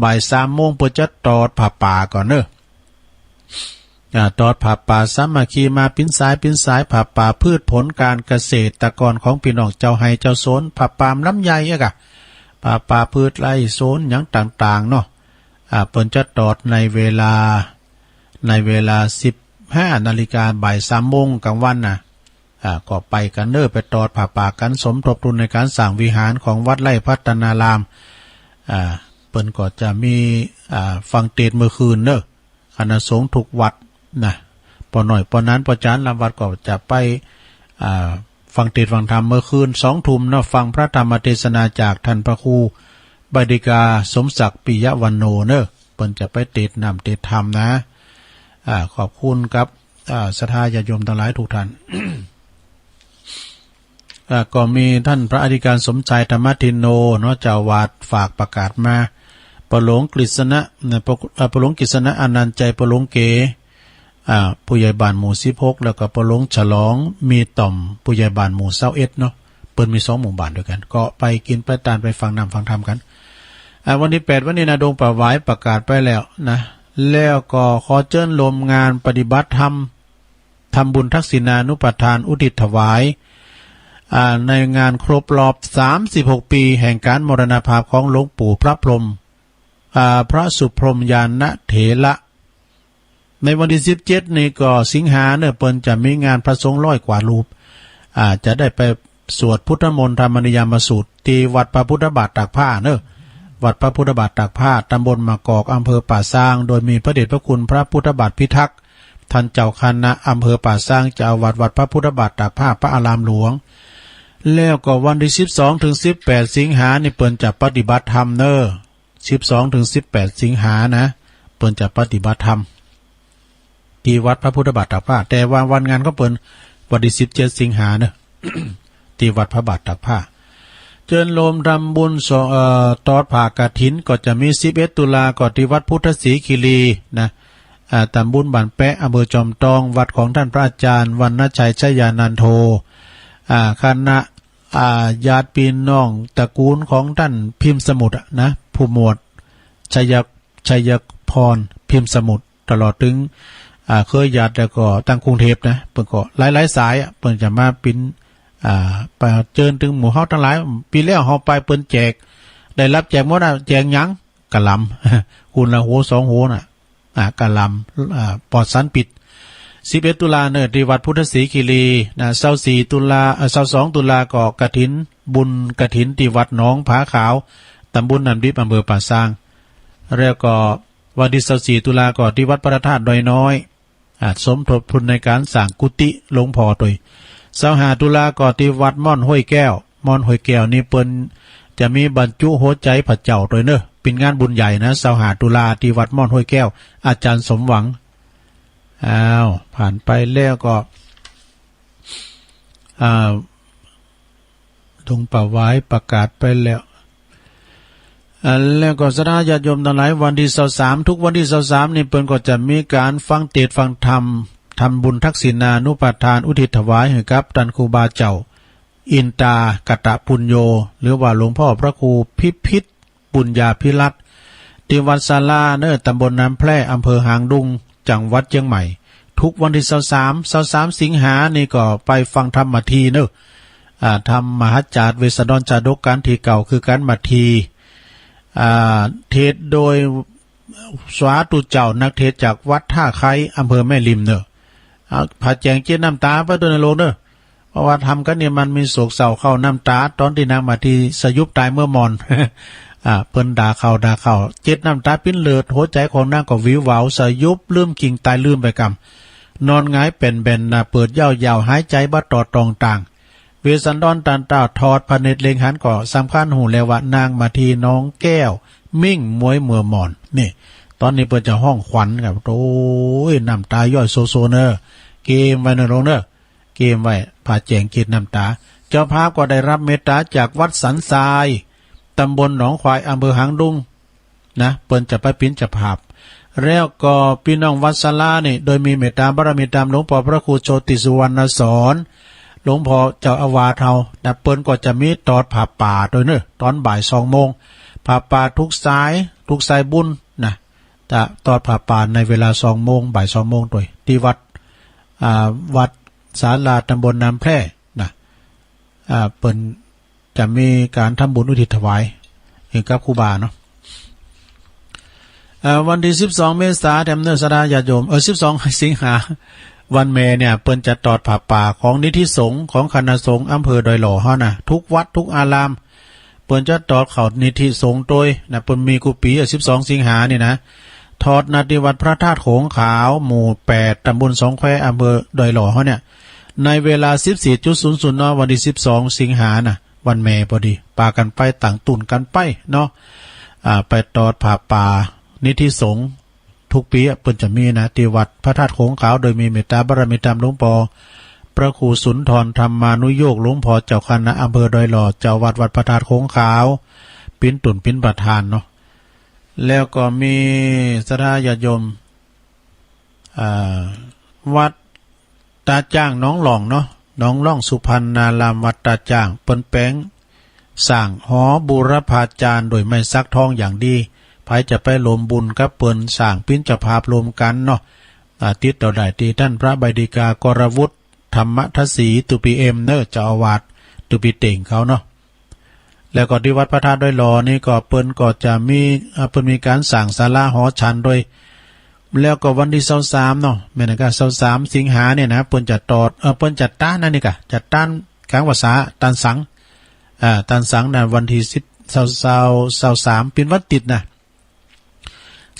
บ่ายสามโมง เปิ้นจะตอดผ้าป่าก่อนเน้อ อ่า ตอดผ้าป่าสามัคคีมาเป๋นสายเป๋นสาย ผ้าป่าพืชผลการเกษตรกรของปี้น้องเจ้าไฮ่เจ้าสวน ผ้าป่าลำไยอะกะ ผ้าป่าพืชไร่สวนหยังต่างๆ เนาะ อ่า เปิ้นจะตอดในเวลา ในเวลาสิบห้านาฬิกา บ่ายสามโมงก๋างวันนะ อ่า ก็ไปกั๋นเน้อ ไปตอดผ้าป่ากั๋น สมทบทุนในก๋านสร้างวิหารของวัดไร่พัฒนาราม อ่า เปิ้นก็จะมี อ่า ฟังเตสน์เมื่อคืนเน้อ คณะสงฆ์ทุกวัดนะ ป้อน้อยป้อหนานป้อจ๋ารย์ลำวัดก็จะไป อ่า ฟังเตสน์ฟังธรรมเมื่อคืนสองทุ่มเนาะ ฟังพระธรรมเตสนาจากท่านพระครูบดิกาสมศักดิ์ปิยวันโณเน้อ เปิ้นจะไปเตสน์น้ำเตสน์ธรรมนะ อ่า ขอบคุณครับ อ่า ศรัทธาญาติโยมตังหลายทุกท่าน อ่า ก็มีต้านพระอธิการสมชายธรรมทินโนเนาะ เจ้าอาวาสฝากประกาศมา ป้อหลวงกฤษณะ นะ ป้อ อ่า ป้อหลวงกฤษณะอนันต์ชัย ป้อหลวงเก๋ อ่า ผู้ใหญ่บ้านหมู่สิบหก แล้วก็ป้อหลวงฉลอง มีต่อม ผู้ใหญ่บ้านหมู่ซาวเอ็ดเนาะ เปิ้นมีสองหมู่บ้านตวยกั๋น ก็ไปกิ๋นไปตานไปฟังน้ำฟังธรรมกั๋น อ่า วันตี้แปดวันนี้นาดงป่าหวายประกาศไปแล้วนะ แล้วก็ขอเจิญโลมงานปฏิบัติธรรม ทำบุญทักษิณานุปทานอุทิศถวาย อ่า ในงานครบรอบสามสิบหกปี๋แห่งก๋านมรณภาพของหลวงปู่พระพรหม อ่า พระสุพรหมญาณเถระ ในวันตี้สิบเจ็ดนี่ก็สิงหาเน้อ เปิ้นจะมีงานพระสงฆ์ร้อยกว่ารูป อ่า จะได้ไปสวดพุทธมนต์ธรรมนิยามสูตรตี้วัดพระพุทธบาทตากผ้าเน้อ วัดพระพุทธบาทตากผ้า ตำบลมะกอก อำเภอป่าซาง โดยมีพระเดชพระคุณพระพุทธบาทพิทักษ์ ต้านเจ้าคณะอำเภอป่าซาง เจ้าอาวาสวัดพระพุทธบาทตากผ้า พระอารามหลวง แล้วก็วันตี้สิบสองถึงสิบแปดสิงหานี่เปิ้นจะปฏิบัติธรรมเน้อ สิบสองถึงสิบแปดสิงหานะ เปิ้นจะปฏิบัติธรรม ตี้วัดพระพุทธบาทตากผ้า แต่ว่าวันงานของเปิ้นวันตี้สิบเจ็ดสิงหาเน้อ ตี้วัดพระบาทตากผ้า เจิญโลมทำบุญส- เอ่อ ตอดผ้ากฐินก็จะมีสิบเอ็ดตุลา ก็ตี้วัดพุทธศรีคีรีนะ อ่า ตำบลบ้านแป๊ะ อำเภอจอมตอง วัดของต้านพระอาจารย์วรรณชัยชยานันโท อ่า คณะ อ่า ญาติปี้น้องตระกูลของต้านพิมพ์สมุทรอะนะ ผู้หมวดชัย ชัยพรพิมพ์สมุทร ตลอดเถิง อ่า เครือญาติแล้วก็ตางกรุงเทพฯนะ เปิ้นก็หลายๆ สายอะ เปิ้นจะมาเป๋น อ่า ไปเจิญเถิงหมู่เฮาตังหลาย ปี๋แล้วเฮาไปเปิ้นแจก ได้รับแจกหมดอะ แจกหยัง กะหลำ คนละหัวสองหัวน่ะ อ่า กะหลำ อ่า ปลอดสารพิษ สิบเอ็ดตุลาเน่อ ตี้วัดพุทธศรีคีรีนะ ซาวสี่ตุลา เอ่อ ซาวสองตุลาก็กฐิน บุญกฐินตี้วัดหนองผาขาว ตำบลน้ำดิบ อำเภอป่าซาง แล้วก็วันตี้ซาวสี่ตุลาก็ตี้วัดพระธาตุดอยน้อย อ่า สมทบทุนในก๋านสร้างกุฏิหลวงพ่อตวย ซาวห้าตุลาก็ตี้วัดม่อนห้วยแก้ว ม่อนห้วยแก้วนี่เปิ้นจะมีบรรจุหัวใจ๋พระเจ้าตวยเน่อ เป๋นงานบุญใหญ่นะ ซาวห้าตุลาตี้วัดม่อนห้วยแก้ว อาจ๋ารย์สมหวัง อ้าว ผ่านไปแล้วก็ อ่า ดงป่าหวายประกาศไปแล้ว อ่า แล้วก็ศรัทธาญาติโยมตังหลาย วันตี้ซาวสาม ทุกวันตี้ซาวสามนี่เปิ้นก็จะมีก๋านฟังเตสน์ฟังธรรม ทำบุญทักษิณานุปทานอุทิศถวายหื้อกับต้านครูบาเจ้า อินตากตปุญโญ หรือว่าหลวงพ่อพระครูพิพิธ ปุญญาภิรัตน์ ตี้วัดศาลาเน่อ ตำบลน้ำแพร่ อำเภอหางดง จังหวัดเจียงใหม่ ทุกวันตี้ซาวสาม ซาวสามสิงหานี่ก็ไปฟังธรรมมาทีเน่อ อ่า ธรรมมหาจาร์เวสสันดรชาดก ก๋านตี้เก้า คือก๋านมาที อ่า เตสน์โดย สาธุเจ้า นักเตสน์จากวัดท่าไคร้ อำเภอแม่ริมเน่อ อ่า ผาแจ๋งเจ๊ดน้ำต๋าไปตวยเน่อลูกเน่อ เพราะว่าธรรมกัณฑ์นี่มันมีโศกเศร้าเข้าน้ำต๋า ต๋อนตี้นางมาทีสยุบต๋ายเมื่อหม่อน อ่า เปิ้นด่าเข้าด่าเข้า เจ๊ดน้ำต๋าปิ้นเลิด หัวใจ๋ของนางก็หวิวหวาว สยุบลืมกิ่งต๋ายลืมไปกำ นอนหงายแป่นๆ หน้าเปิดเย้าๆ หายใจ๋บ่ตอดต้องต่าง เวสสันดรต้านเต้าถอดพระเนตรเล็งหันก็สำคัญฮู้แล้วว่านางมาทีน้องแก้ว มิ่งหมวยเมื่อหม่อน นี่ ต๋อนนี้เปิ้นจะฮ้องขวัญครับ โอ้ย น้ำต๋าย้อยโซๆ เน่อ เก็บไว้เน่อลูกเน่อ เก็บไว้ ผาแจ๋งเจ๊ดน้ำต๋า เจ้าภาพก็ได้รับเมตต๋าจากวัดสันทราย ตำบลหนองควาย อำเภอหางดง นะ เปิ้นจะไปเป๋นเจ้าภาพ แล้วก็ปี้น้องวัดศาลานี่ โดยมีเมตต๋าบารมีต๋ามหลวงป้อพระครูโชติสุวรรณสอน หลวงป้อเจ้าอาวาสเฮานะ เปิ้นก็จะมีตอดผ้าป่าตวยเน่อ ต๋อนบ่ายสองโมง ผ้าป่าทุกสาย ทุกสายบุญนะ จะตอดผ้าป่าในเวลาสองโมง บ่ายสองโมงตวย ตี้วัด อ่า วัดศาลา ตำบลน้ำแพร่นะ อ่า เปิ้น จะมีก๋านทำบุญอุทิศถวายหื้อกับครูบาเนาะ เอ่อ วันตี้สิบสองเมษาแถมเน่อศรัทธาญาติโยม เออ สิบสองสิงหา วันแม่เนี่ย เปิ้นจะตอดผ้าป่าของนิธิสงฆ์ของคณะสงฆ์อำเภอดอยหล่อเฮานะ ทุกวัดทุกอาราม เปิ้นจะตอดเข้านิธิสงฆ์ตวยนะ เปิ้นมีกู้ปี๋ เออ สิบสองสิงหานี่นะ ตอดนาตี้วัดพระธาตุโขงขาว หมู่แปด ตำบลสองแคว อำเภอดอยหล่อเฮาเนี่ย ในเวลาสิบสี่จุดศูนย์ศูนย์ เนาะ วันตี้สิบสองสิงหานะ วันแม่ปอดี ปากั๋นไป ต่างตุ๊นกั๋นไปเนาะ อ่า ไปตอดผ้าป่านิธิสงฆ์ ทุกปี๋อะ เปิ้นจะมีนะ ตี้วัดพระธาตุโขงขาว โดยมีเมตต๋าบารมีต๋ามหลวงป้อพระครูสุนทรธรรมานุโยค หลวงป้อเจ้าคณะอำเภอดอยหล่อ เจ้าวัดวัดพระธาตุโขงขาว เป๋นตุ๊นเป๋นประธานเนาะ แล้วก็มีศรัทธาญาติโยม อ่า วัดตาจ้างหนองล่องเนาะ หนองล่องสุพรรณาราม วัดตาจ้าง เปิ้นแป๋งสร้างหอบูรพาจารย์โดยไม้สักทองอย่างดี ใผจะไปรวมบุญกับเปิ้นสร้าง เป๋นเจ้าภาพรวมกั๋นเนาะ อ่า ติดต่อได้ตี้ต้านพระใบดิกา กรวุฒิ ธรรมทศี ตุปีเอ็ม เน่อ เจ้าอาวาส ตุปีเต็งเขาเนาะ แล้วก็ตี้วัดพระธาตุดอยหล่อนี่ก็เปิ้นก็จะมี อ่า เปิ้นมีก๋านสร้างศาลาหอฉันตวย แล้วก็วันตี้ซาวสามเนาะ แม่นกะ ซาวสามสิงหาเนี่ยนะ เปิ้นจะตอด เอ่อ เปิ้นจะต๊านอันนี้กะ จะต๊านก๋างพรรษา ต๊านสัง อ่า ต๊านสังนะ วันตี้สิบ ซาว ซาว ซาวสาม เป๋นวันติ๊ดนะ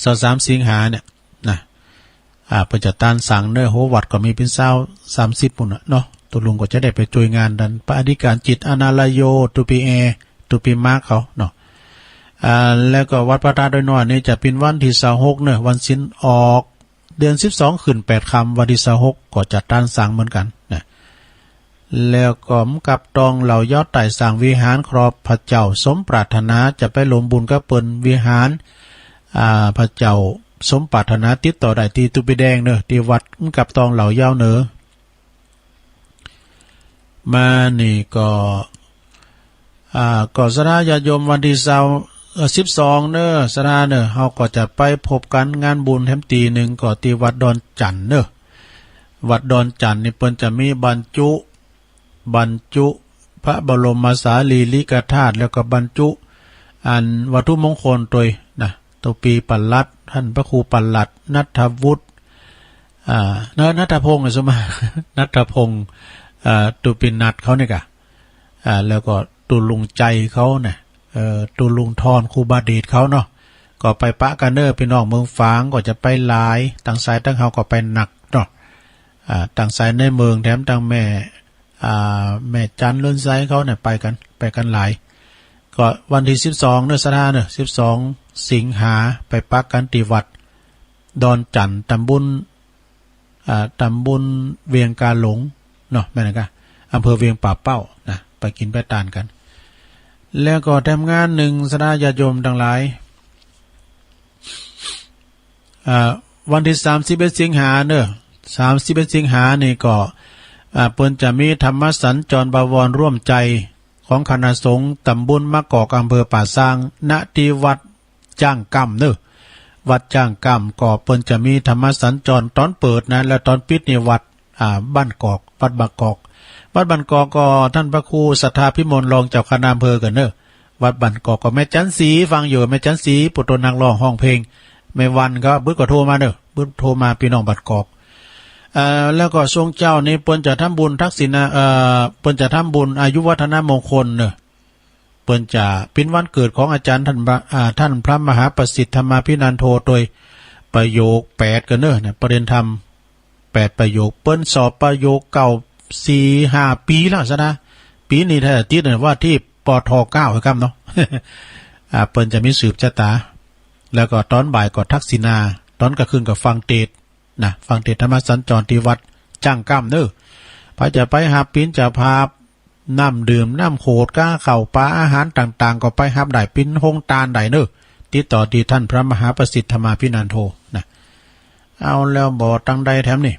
ซาวสามสิงหาเนี่ยนะ อ่า เปิ้นจะต๊านสังเน่อ โห วัดก็มีเป๋นซาว สามสิบปู้นน่ะเนาะ ตุ๊ลุงก็จะได้ไปจ้วยงานด้านพระอธิการจิต อนาลโย ตุปีแอ ตุปีมาร์คเขาเนาะ อ่า แล้วก็วัดพระธาตุดอยน้อยนี่จะเป๋นวันตี้ซาวหกเน่อ วันศีลออก เดือนสิบสองขึ้นแปดค่ำ วันตี้ซาวหกก็จะต๊านสังเหมือนกั๋นนะ แล้วก็กับตองเหล่าเย้าใต้สร้างวิหารครอบพระเจ้าสมปรารถนา จะไปรวมบุญกับเปิ้นวิหาร อ่า พระเจ้าสมปรารถนา ติดต่อได้ตี้ตุปีแดงเน่อ ตี้วัดกับตองเหล่าเย้าเน่อ มานี่ก็ อ่า ก็ศรัทธาญาติโยม วันตี้ซาว เอ่อ สิบสองเน่อ ศรัทธาเน่อ เฮาก็จะไปพบกั๋นงานบุญแถมตี้นึ่ง ก็ตี้วัดดอนจั่นเน่อ วัดดอนจั่นนี่เปิ้นจะมีบรรจุ บรรจุพระบรมสารีริกธาตุ แล้วก็บรรจุอันวัตถุมงคลตวยนะ ตุปีปลัด ท่านพระครูปลัดณัฐวุฒิ อ่า ณ- ณัฐพงษ์ สมมา ณัฐพงษ์ เอ่อ ตุปินัทเขาเนี่ยกะ อ่า แล้วก็ตุ๊ลุงใจเขาเนี่ย เอ่อ ตุ๊ลุงทอน ครูบาเดชเขาเนาะ ก็ไปปะกั๋นเน่อ ปี้น้องเมืองฝางก็จะไปหลาย ตังสายตังเฮาก็ไปหนักเนาะ อ่า ตังสายในเมืองแถมตังแม่ อ่า แม่จันเรือนไซเขาเนี่ยไปกั๋น ไปกั๋นหลาย ก็วันตี้สิบสองเน่อ ศรัทธาเน่อ สิบสองสิงหา ไปปะกั๋นตี้วัดดอนจั่น ต๋ำบล อ่า ต๋ำบลเวียงกาหลงเนาะ แม่นกะ อำเภอเวียงป่าเป้านะ ไปกิ๋นไปตานกั๋น แล้วก็แถมงานนึ่ง ศรัทธาญาติโยมตังหลาย อ่า วันตี้สามสิบเอ็ดสิงหาเน่อ สามสิบเอ็ดสิงหานี่ก็ อ่า เปิ้นจะมีธรรมสัญจรบวรร่วมใจ ของคณะสงฆ์ต๋ำบลมะกอก อำเภอป่าซาง ณ ตี้วัดจ้างกำเน่อ วัดจ้างกำ ก็เปิ้นจะมีธรรมสัญจรต๋อนเปิดนะ แล้วต๋อนปิดนี่วัด อ่า บ้านกอก วัดบ้านกอก วัดบ้านกอกก็ท่านพระครูศรัทธาภิมล รองเจ้าคณะอำเภอกั๋นเน่อ วัดบ้านกอกก็แม่จันสีฟังอยู่ แม่จันสี ผู้โตนักร้องฮ้องเพลง แม่วันก็ เปิ้นก็โทรมาเน่อ เปิ้นโทรมา ปี้น้องบ้านกอก เอ่อ แล้วก็ช่วงเจ๊านี้เปิ้นจะทำบุญทักษิณา เอ่อ เปิ้นจะทำบุญอายุวัฒนมงคลเน่อ เปิ้นจะเป๋นวันเกิดของอาจ๋ารย์ท่านพระ อ่า ท่านพระมหาประสิทธิ์ธรรมาภินันโท โตยประโยคแปดกั๋นเน่อ เนี่ย ประเด็นธรรมแปดประโยค เปิ้นสอบประโยคเก้าสี่ห้าปี๋แล้วศรัทธา ปี๋นี้ถ้าติดเนี่ยว่าตี้ ปท เก้า ครับเนาะ อ่า เปิ้นจะมีสืบชะตา แล้วก็ต๋อนบ่ายก็ทักษิณา ต๋อนกลางคืนก็ฟังเตสน์ นะ ฟังเตสน์ธรรมสัญจรตี้วัดจ้างกำเน่อ ใผจะไปฮับเป๋นเจ้าภาพ น้ำดื่ม น้ำโขด ก้าข้าวป๋า อาหารต่างๆ ก็ไปฮับได้ เป๋นโฮงตานได้เน่อ ติดต่อตี้ท่านพระมหาประสิทธิ์ธรรมาภินันโทนะ เอาแล้วบ่ตังใดแถมนี่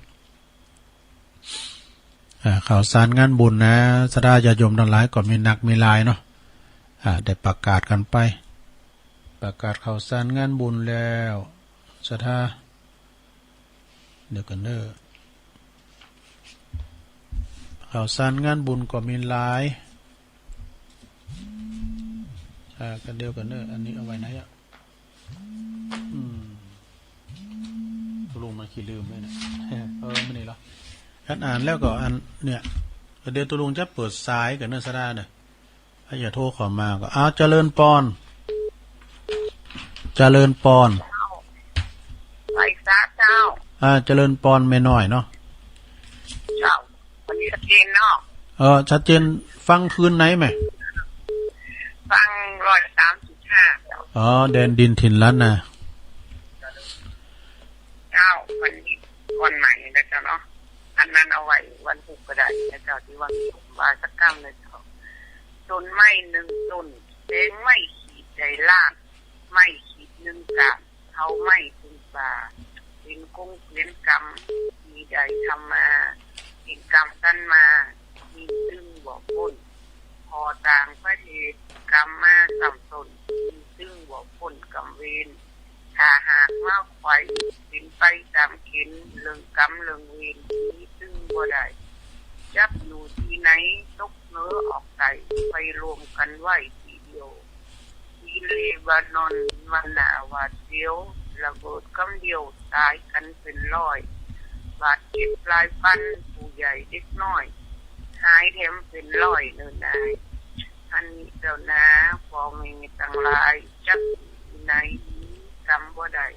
อ่า ข่าวสารงานบุญนะ ศรัทธาญาติโยมตังหลายก็มีนักมีหลายเนาะ อ่า ได้ประกาศกั๋นไป ประกาศข่าวสารงานบุญแล้ว ศรัทธา เดี๋ยวกั๋นเน่อ ข่าวสารงานบุญก็มีหลาย อ่า กั๋นเดียวกั๋นเน่อ อันนี้เอาไว้ไหนอะ อืม ตุ๊ลุงมันขี้ลืมเลยเนี่ย เออ มันนี่เหรอ อันอ่านแล้วก็อันเนี่ย เดี๋ยวตุ๊ลุงจะเปิดสายกั๋นเน่อ ศรัทธาเน่อ ใผจะโทรเข้ามาก็ อ้าว เจริญปอน เจริญปอน ไหว้สาเจ้า อ่า เจริญปอนแม่น้อยเนาะ เจ้า วันนี้ชัดเจนเนาะ เออ ชัดเจน ฟังคืนไหนแม่ ฟังร้อยสามสิบห้าเจ้า อ๋อ แดนดินถิ่นล้านนา เจ้า วันนี้วันใหม่นะเจ้าเนาะ อันนั้นเอาไว้วันพุธก็ได้นะเจ้า ตี้ว่ามีผมว่าสักกำนะเจ้า ต้นไม้นึ่งต้น แสงไม้ขีดใดล้าน ไม้ขีดนึ่งก้าน เผาไม้เปิงป่า เป๋นกงเป๋นกรรม ตี้ได้ทำมา เป๋นกรรมตันมา ตี้ตึงบ่ป๊น ผ่อต่างประเทศ กรรมมาซ้ำต้น ตี้ตึงบ่ป๊นกรรมเวร ถ้าหากมาไขว่ เป๋นไปต๋ามเข็ญ เรื่องกรรมเรื่องเวร ตี้ตึงบ่ได้ จักอยู่ตี้ไหน ตกเหนือออกใต้ ไปรวมกั๋นไว้ตี้เดียว ตี้เลบานอน มันน่าหวาดเสียว ระเบิดกำเดียว ต๋ายกั๋นเป๋นร้อย บาดเจ็บหลายปัน ผู้ใหญ่เด็กน้อย หายแถมเป๋นร้อยเน่อนาย อันนี้เจ้านา พ่อแม่ตังหลาย จักอยู่ตี้ไหน กรรมบ่ได้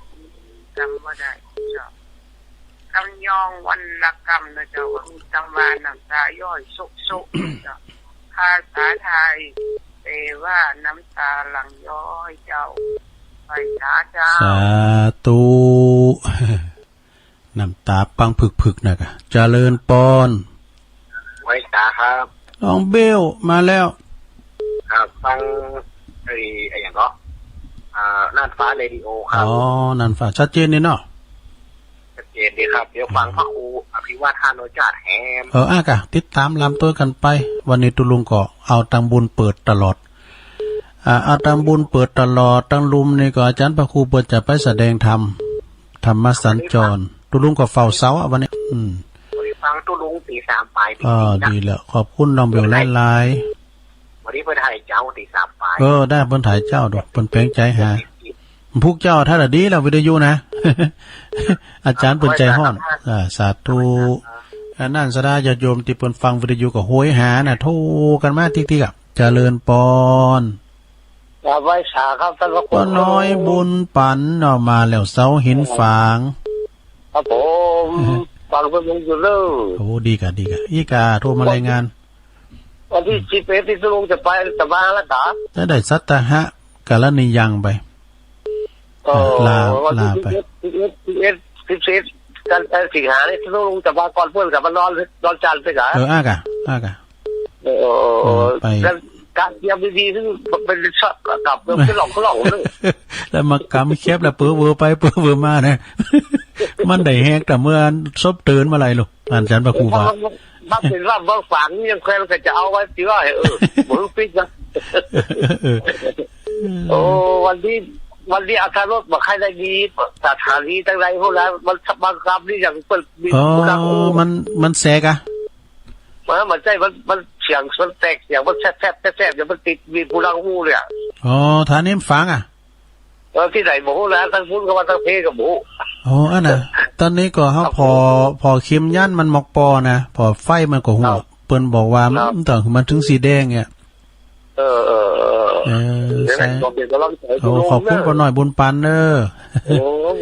กรรมบ่ได้ เจ้า กำยองวันละกำนะเจ้า มีกำว่าน้ำตาย้อยโซะโซะเจ้า ภาษาไทย แปลว่าน้ำตาหลั่งย้อยเจ้า ไหว้สาเจ้า สาธุ น้ำตาปังผึกๆ นะกะ เจริญปอน ไหว้สาครับ น้องเบลมาแล้ว ครับ ฟังไอ้ ไอ้หยังก็ อ่า น่านฟ้าเรดิโอครับ อ๋อ น่านฟ้า ชัดเจนนี่เนาะ ชัดเจนดีครับ เดี๋ยวฟัง อืม พระครูอภิวาทโนจาตแหม เออ อ่ะกะ ติดต๋ามลำตวยกั๋นไป วันนี้ตุ๊ลุงก็เอาตังบุญเปิดตลอด อ่า เอาตังบุญเปิดตลอด ตังลุ่มนี่ก็อาจ๋ารย์พระครูเปิ้นจะไปแสดงธรรม ธรรมสัญจร ตุ๊ลุงก็เฝ้าเสาอะวันนี้ อืม วันนี้ฟังตุ๊ลุงตีสามปาย อ๋อ ดีแล้ว ขอบคุณน้องเบลหลายๆ วันนี้เปิ้นถ่ายเจ้าตีสามปาย เออ ได้ เปิ้นถ่ายเจ้าดู เปิ้นแปลงใจ๋หา พวกเจ้าถ้าละดีแล้ววิทยุนะ อาจ๋ารย์เปิ้นใจ๋ฮ้อน อ่า สาธุ อันนั้นศรัทธาญาติโยมตี้เปิ้นฟังวิทยุก็โหยหานะ โทรกั๋นมาติ๊กๆ อะ เจริญปอน กราบไหว้สาครับท่านพระครู ป้าน้อยบุญปั๋นเนาะ มาแล้ว เสาหินฝาง ครับผม ฟังเปิ้นอยู่เด้อ โอ้ ดีก่ะ ดีก่ะ อี้ก่ะ โทรมารายงาน วันตี้สิบเอ็ดตี้ตุ๊ลุงจะไป จะมาแล้วก่ะ จะได้สัตตหกรณียังไป ก็ ลา วันตี้ ลาไป สิบเอ็ด สิบเอ็ด สิบเอ็ด สิบเอ็ด กัน เอ่อ สิงหานี่ตุ๊ลุงจะมาก่อนเปิ้นก่ะ มานอน นอนจันทร์ไปก่ะ เออ อ้าก่ะ อ้าก่ะ เออ เออ ไป แล้วการเตรียมดีๆ ซึ่งเป็นชอบกับเรื่องที่หลอกๆ เลย แล้วมากำแคบแล้วเป๋อเวอไปเป๋อเวอมานะ มันได้แฮกแต่เมื่อซบเตือนมาไหลลูก อาจ๋ารย์พระครูว่า ถ้ามัน ถ้าเป๋นว่าบางฝางนี่ยังแควนก็จะเอาไว้สิว่า เออ บ่ปิดนะ เออ โอ้ วันนี้ วันนี้อัตรถรสบ่ค่อยได้ดี สถานีตังใดพู้นนะ มันบางกำนี่ยังเปิ้นมี อ๋อ ผู้นำ มัน มันแสกอะ มัน มันใจ้ มัน มันเสียง มันแตกเสียง มันแซบๆ แซบๆ เดี๋ยวมันติด มีผู้นำอู้เลยอะ อ๋อ ฐานีมันฝางอะ เออ ตี้ไหนบ่ฮู้นะ ตังพุ้นก็ว่าตังเพก็บ่ฮู้ อ๋อ อันน่ะ ต๋อนนี้ก็เฮา ครับ ผ่อ ผ่อคิมยันมันมอกปอนะ ผ่อไฟมันก็ฮู้ ครับ เปิ้นบอกว่า ครับ มันต้อง มันเถิงสีแดงเนี่ย เออ เออ เออ เออ เดี๋ยว ใช่ ขอเป๋นก๋ำลังใจ๋ โอ้ ตุ๊ลุง ขอบคุณ เนอะ ป้าน้อยบุญปั๋นเน่อ โอ้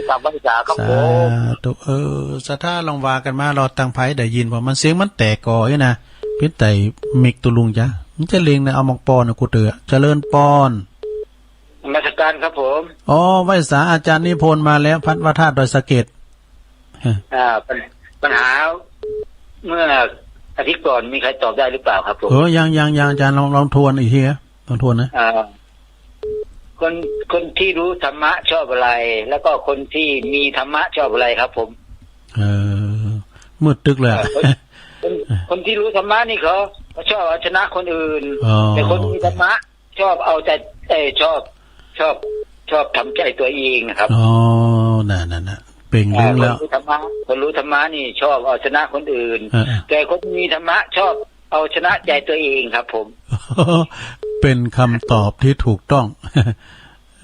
กราบไหว้สาครับผม สาธุ เออ ศรัทธาลองว่ากั๋นมา รอดตังไผได้ยิน เพราะมันเสียงมันแตกก่ออี้นะ เป๋นไตเมกตุ๊ลุงจ๊ะ มันจะเล็งนะ เอามอกปอนะ กูเตือ เจริญปอน นมัสการครับผม อ๋อ ไหว้สาอาจ๋ารย์นิพนธ์มาแล้ว วัดพระธาตุดอยสะเก็ด อ่า ปัญ ปัญหาเมื่ออาทิตย์ก่อนมีใครตอบได้หรือเปล่าครับผม เออ ยัง ยัง ยัง อาจ๋ารย์ลอง ลองทวนอีกทีนะ ลองทวนนะ อ่า คน คนที่รู้ธรรมะชอบอะไร แล้วก็คนที่มีธรรมะชอบอะไรครับผม เออ มืดตึ๊กเลยอะ อ่า คน คน คนที่รู้ธรรมะนี่เขา เขาชอบเอาชนะคนอื่น อ๋อ แต่คนมีธรรมะ ชอบเอาแต่ เอ่อ ชอบ ชอบ ชอบทำใจ๋ตัวเองนะครับ อ๋อ นั่น นั่น นั่น เป่งลึงแล้ว อ่า คนรู้ธรรมะ คนรู้ธรรมะนี่ชอบเอาชนะคนอื่น เออ เออ แต่คนมีธรรมะชอบเอาชนะใจ๋ตัวเองครับผม เป๋นคำตอบตี้ถูกต้อง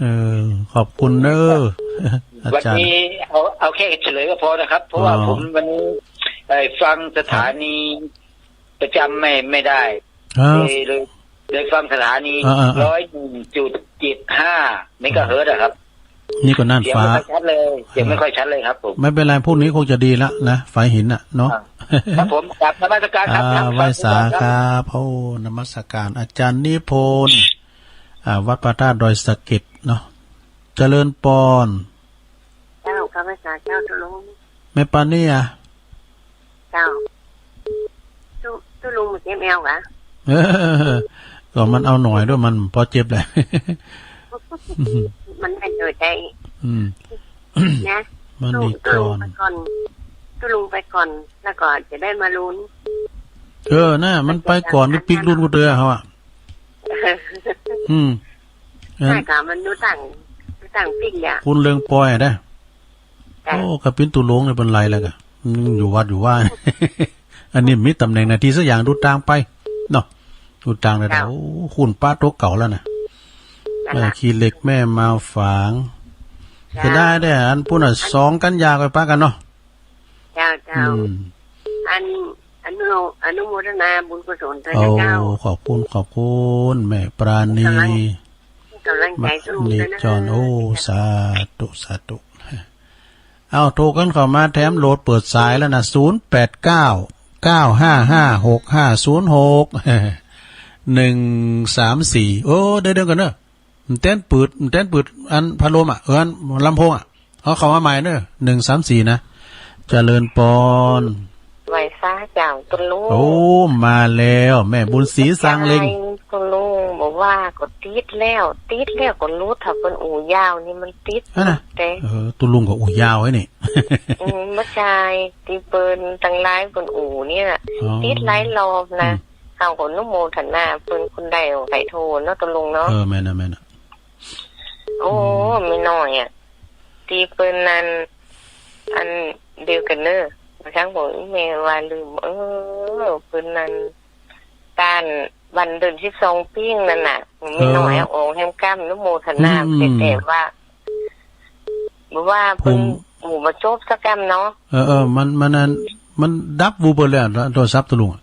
เออ ขอบคุณเน่อ อาจ๋ารย์ วันนี้เอา เอาแค่เฉลยก็พอนะครับ เพราะว่า อ๋อ ผมวันนี้ เอ่อ ฟังสถานี ครับ ประจ๋ำไม่ ไม่ได้ ครับ เลย เลย เลยฟังสถานี อ่า อ่า อ่า ร้อยหนึ่งจุดเจ็ดห้าเมกะเฮิรตซ์อะครับ นี่ก็น่านฟ้า เสียงไม่ค่อยชัดเลย เสียงไม่ค่อยชัดเลยครับผม ไม่เป๋นไร พรุ่งนี้คงจะดีละนะ ฝายหินน่ะเนาะ อ่า ครับผม กราบนมัสการครับ อ่า ครับ ไหว้สาครับ ครับ โอ้ นมัสการ อาจ๋ารย์นิพนธ์ อ่า วัดพระธาตุดอยสะเก็ดเนาะ เจริญปอน เจ้า กราบไหว้สาเจ้าตุ๊ลุง แม่ปานี่อะ เจ้า ตุ๊ ตุ๊ลุงบ่เจ็บแอวกะ เออ ก็มันเอาหน่อยด้วย มันปอเจ็บแหละ มันไม่เกิดใจ อืม นะ มัน ตุ๊ นี่ ตุ๊ลุง ก่อน ไปก่อน ตุ๊ลุงไปก่อน แล้วก็จะได้มาลุ้น เออ น่ะ มันไปก่อน ปิ๊กลุ้นกูเตือเขาอะ อืม ใช่ค่ะ มันดูต่าง ดูต่างปิ๊กเนี่ย คุณเรืองปอยอะนะ จ้ะ โอ้ กะปิ้นตุ๊ลุงเนี่ยเป๋นไรแล้วกะ อืม อยู่วัดอยู่ว่า อันนี้มีต๋ำแหน่งหน้าตี้สักอย่าง ดูต่างไป เนาะ ดูต่างแล้ว จ้ะ โอ้ คุณป้าตั๋วเก่าแล้วน่ะ นั่น เออ ล่ะ ขี้เหล็กแม่มาฝาง จ้ะ จะได้ได้ อันปู้นน่ะ สองกันยาไปปะกั๋นเนาะ เจ้า เจ้า อืม อัน อนุ อนุโมทนาบุญกุศลด้วยนะเจ้า โอ้ ขอบคุณ ขอบคุณ แม่ปราณี กำลัง กำลังใจสู้ด้วยนะ มะนิจร โอ้ สาธุ สาธุ เอา โทรกั๋นเข้ามาแถมโหลดเปิดสายแล้วนะ ศูนย์แปดเก้า เก้าห้าห้า หกห้าศูนย์หก หนึ่งสามสี่ โอ้ ได้เดินกันเนอะ มันเต้นปืด มันเต้นปืด อันพัดลมอะ เออ อันลำโพงอะ เอาเข้ามาใหม่เนอะ หนึ่งสามสี่ นะ เจริญปอน ไหว้สาเจ้าตุ๊ลุง โอ้ มาแล้ว แม่บุญศรีสร้างเล็ง ตุ๊ลุงบอกว่าก็ติดแล้ว ติดแล้วก็หลุด ถ้าเปิ้นอู้ยาวนี่มันติด อันน่ะ แต่ เออ ตุ๊ลุงก็อู้ยาวไอ้นี่ อืม บ่ใจ้ ตี้เปิ้นตังหลายเปิ้นอู้เนี่ย อ๋อ ติดหลายรอบนะ อืม เฮาก็อนุโมทนาเปิ้น คนใดใค่โทรเนาะตุ๊ลุงเนาะ เออ แม่นน่ะ แม่นน่ะ โอ้ อืม แม่น้อยอะ ตี้เปิ้นนั่น อันเดียวกั๋นเนอะ บางครั้งบอกแม่ว่าลืม เออ เปิ้นนั่น ต้านวันเดือนสิบสองปิ้งนั่นน่ะ แม่น้อย เออ เอาออกแฮมก้ำอนุโมทนา อืม แต่ แต่ว่า บ่ว่าเปิ้น ภูมิ หมู่บ่จบสักกำเนาะ เออ เออ มัน มันอัน มันดับวุบไปเลยอะ โทรศัพท์ตะลุงอะ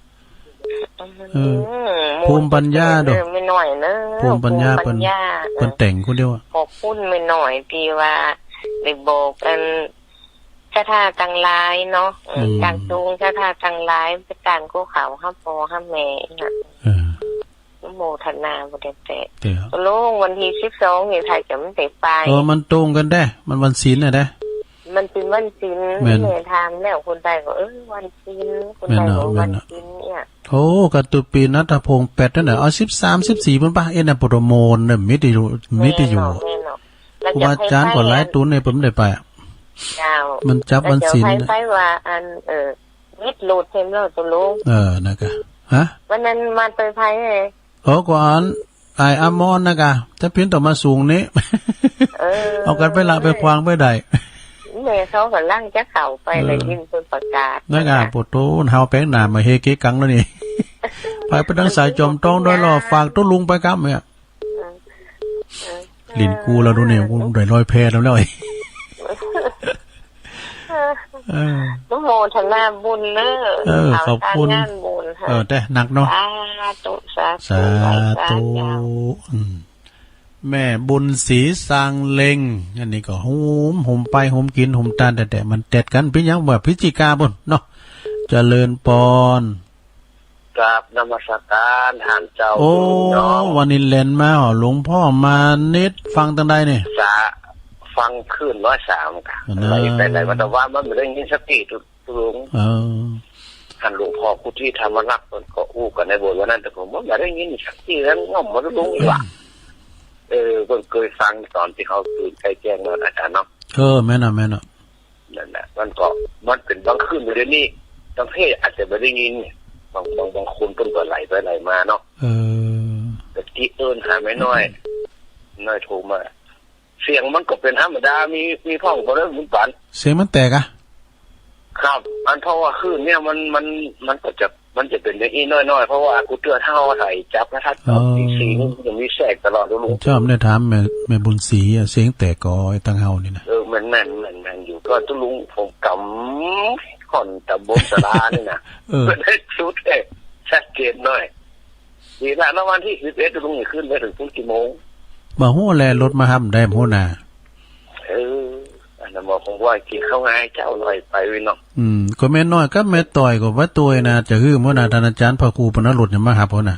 เออ อืม ภูมิปัญญา โดย แม่น้อยเนอะ ภูมิปัญญา ภูมิปัญญา เปิ้น เปิ้นแต่งคนเดียวอะ ขอบคุณแม่น้อยตี้ว่าได้บอกอันศรัทธาตังหลายเนาะ เออ อืม ตักตุงศรัทธาตังหลายไปตั้งกูเขาหาป้อหาแม่เนี่ย เออ อนุโมทนาบ่ได้แต่ เจ้า ตกลงวันตี้สิบสองนี่ถ้าจะมันได้ไป เออ มันตรงกั๋นแต๊ มันวันศีลน่ะแต๊ มันเป๋นวันศีล แม่น แม่ถามแล้ว คนใต้ก็ เออ วันศีล คนใต้ก็ แม่นเนาะ วันศีลเนี่ย โอ้ กะตุ๊ปี๋นัทพงษ์แปดนั่นน่ะ เอาสิบสาม สิบสี่ พุ้นปะ เอ๊ะ น่ะ ปฐมมงคลน่ะ มีตี้อยู่ มีตี้อยู่ แม่นเนาะ แม่นเนาะ ครูบาอาจ๋ารย์ก็หลายตุ๊นเนี่ย เปิ้นบ่ได้ไปอะ เจ้า มันจับวันศีล แล้วเจ้าใผ ใผว่าอัน เออ วิทย์หลุดเห็นบ่ตกลง เออ นั่นกะ ฮะ วันนั้นมาโตยใผไง โอ้ ก็อัน อ้ายอมรน่ะกะ จะเปียนต้องมาสูงนี้ เออ เอากั๋นไปละไปขวางไปได้ แม่เขาก่ำลังจะเข้าไป เออ ได้ยินเปิ้นประกาศ นั่นกะ โปะโต เฮาแป๋งหน้ามาเฮเกกังแล้วนี่ ไป ไปตังสายจอมตอง ดอยหล่อ ฝากตุ๊ลุงไปกำเนี่ย เออ เออ หลิ้นกูแล้วดูเนี่ย กูได้ลอยแพแล้ว แล้ว เออ อนุโมทนาบุญเนอะ เออ เอา ขอบคุณ สร้างงานบุญค่ะ เออ แต่หนักเนาะ สาธุ สาธุ สาธุ ไหว้สาเจ้า อืม แม่บุญศรีซางเล็ง อันนี้ก็หุม หุมไป หุมกิ๋น หุมตาน แต่ แต่มันแต๊ดกั๋น เป๋นหยังว่าพฤศจิกาปู้นเนาะ เจริญปอน กราบนมัสการต้านเจ้า โอ้ ลุงเนาะ วันนี้แล่นมาเหรอ หลวงพ่อมานิด ฟังตังใดนี่ สา ฟังคลื่นร้อยสามกะ อันนั้น ไหลไปไหลมา แต่ว่ามันบ่ได้ยินสักตี้ ตุ๊ลุง เออ ต้านหลวงพ่อพุทธิธรรมรักษ์เปิ้นก็อู้กั๋นในโบสถ์วันนั้น แต่ผมบ่ได้ยินสักตี้ แล้วง่อมมาตุ๊ลุงอีกว่า เออ เปิ้นเกยฟังต๋อนตี้เขาตื่นใก้แจ้งเนาะ อาจ๋ารย์เนาะ เออ แม่นเนาะ แม่นเนาะ นั่นแหละ มันก็ มันเป๋นบางคลื่น เดี๋ยวนี้ บางเทศอาจจะบ่ได้ยิน บาง บาง บางคนเปิ้นก็ไหลไปไหลมาเนาะ เออ แต่กี้เอิ้นหาแม่น้อย น้อยโทรมา เสียงมันก็เป๋นธรรมดา มี มีพ่องบ่ได้บุญปัน เสียงมันแตกอะ ครับ อันเพราะว่าคลื่นเนี่ยมัน มัน มันก็จะ มันจะเป๋นอย่างอี้น้อยๆ เพราะว่ากูเตื้อเท้าใส่จับพระธาตุ อ๋อ ตีสี่นี่มันจะมีแทรกตลอดเลยลุง เจ้าได้ถามแม่ แม่บุญศรีอะ เสียงแตกก่อไอ้ตังเฮานี่นะ เออ แม่นๆ แม่นๆ อยู่ ก็ตุ๊ลุงผมกำก่อนตำบลสารานี่นะ เออ ได้สุดเลย ชัดเจนหน่อย นี่ละ แล้ววันตี้สิบเอ็ดลุงนี่ขึ้นไปเถิงพุ้นกี่โมง บ่ฮู้แล รถมาฮับได้บ่ฮู้นา เออ อันนั้นบ่ ผมว่ากิ๋นข้าวงายเจ้าหน่อยไปเนาะ อืม ก็แม่น้อยกับแม่ต่อยก็ว่าตวยนะ จะหื้อบ่นา ต้านอาจ๋ารย์พระครูปนรสเนี่ยมาฮับเอานะ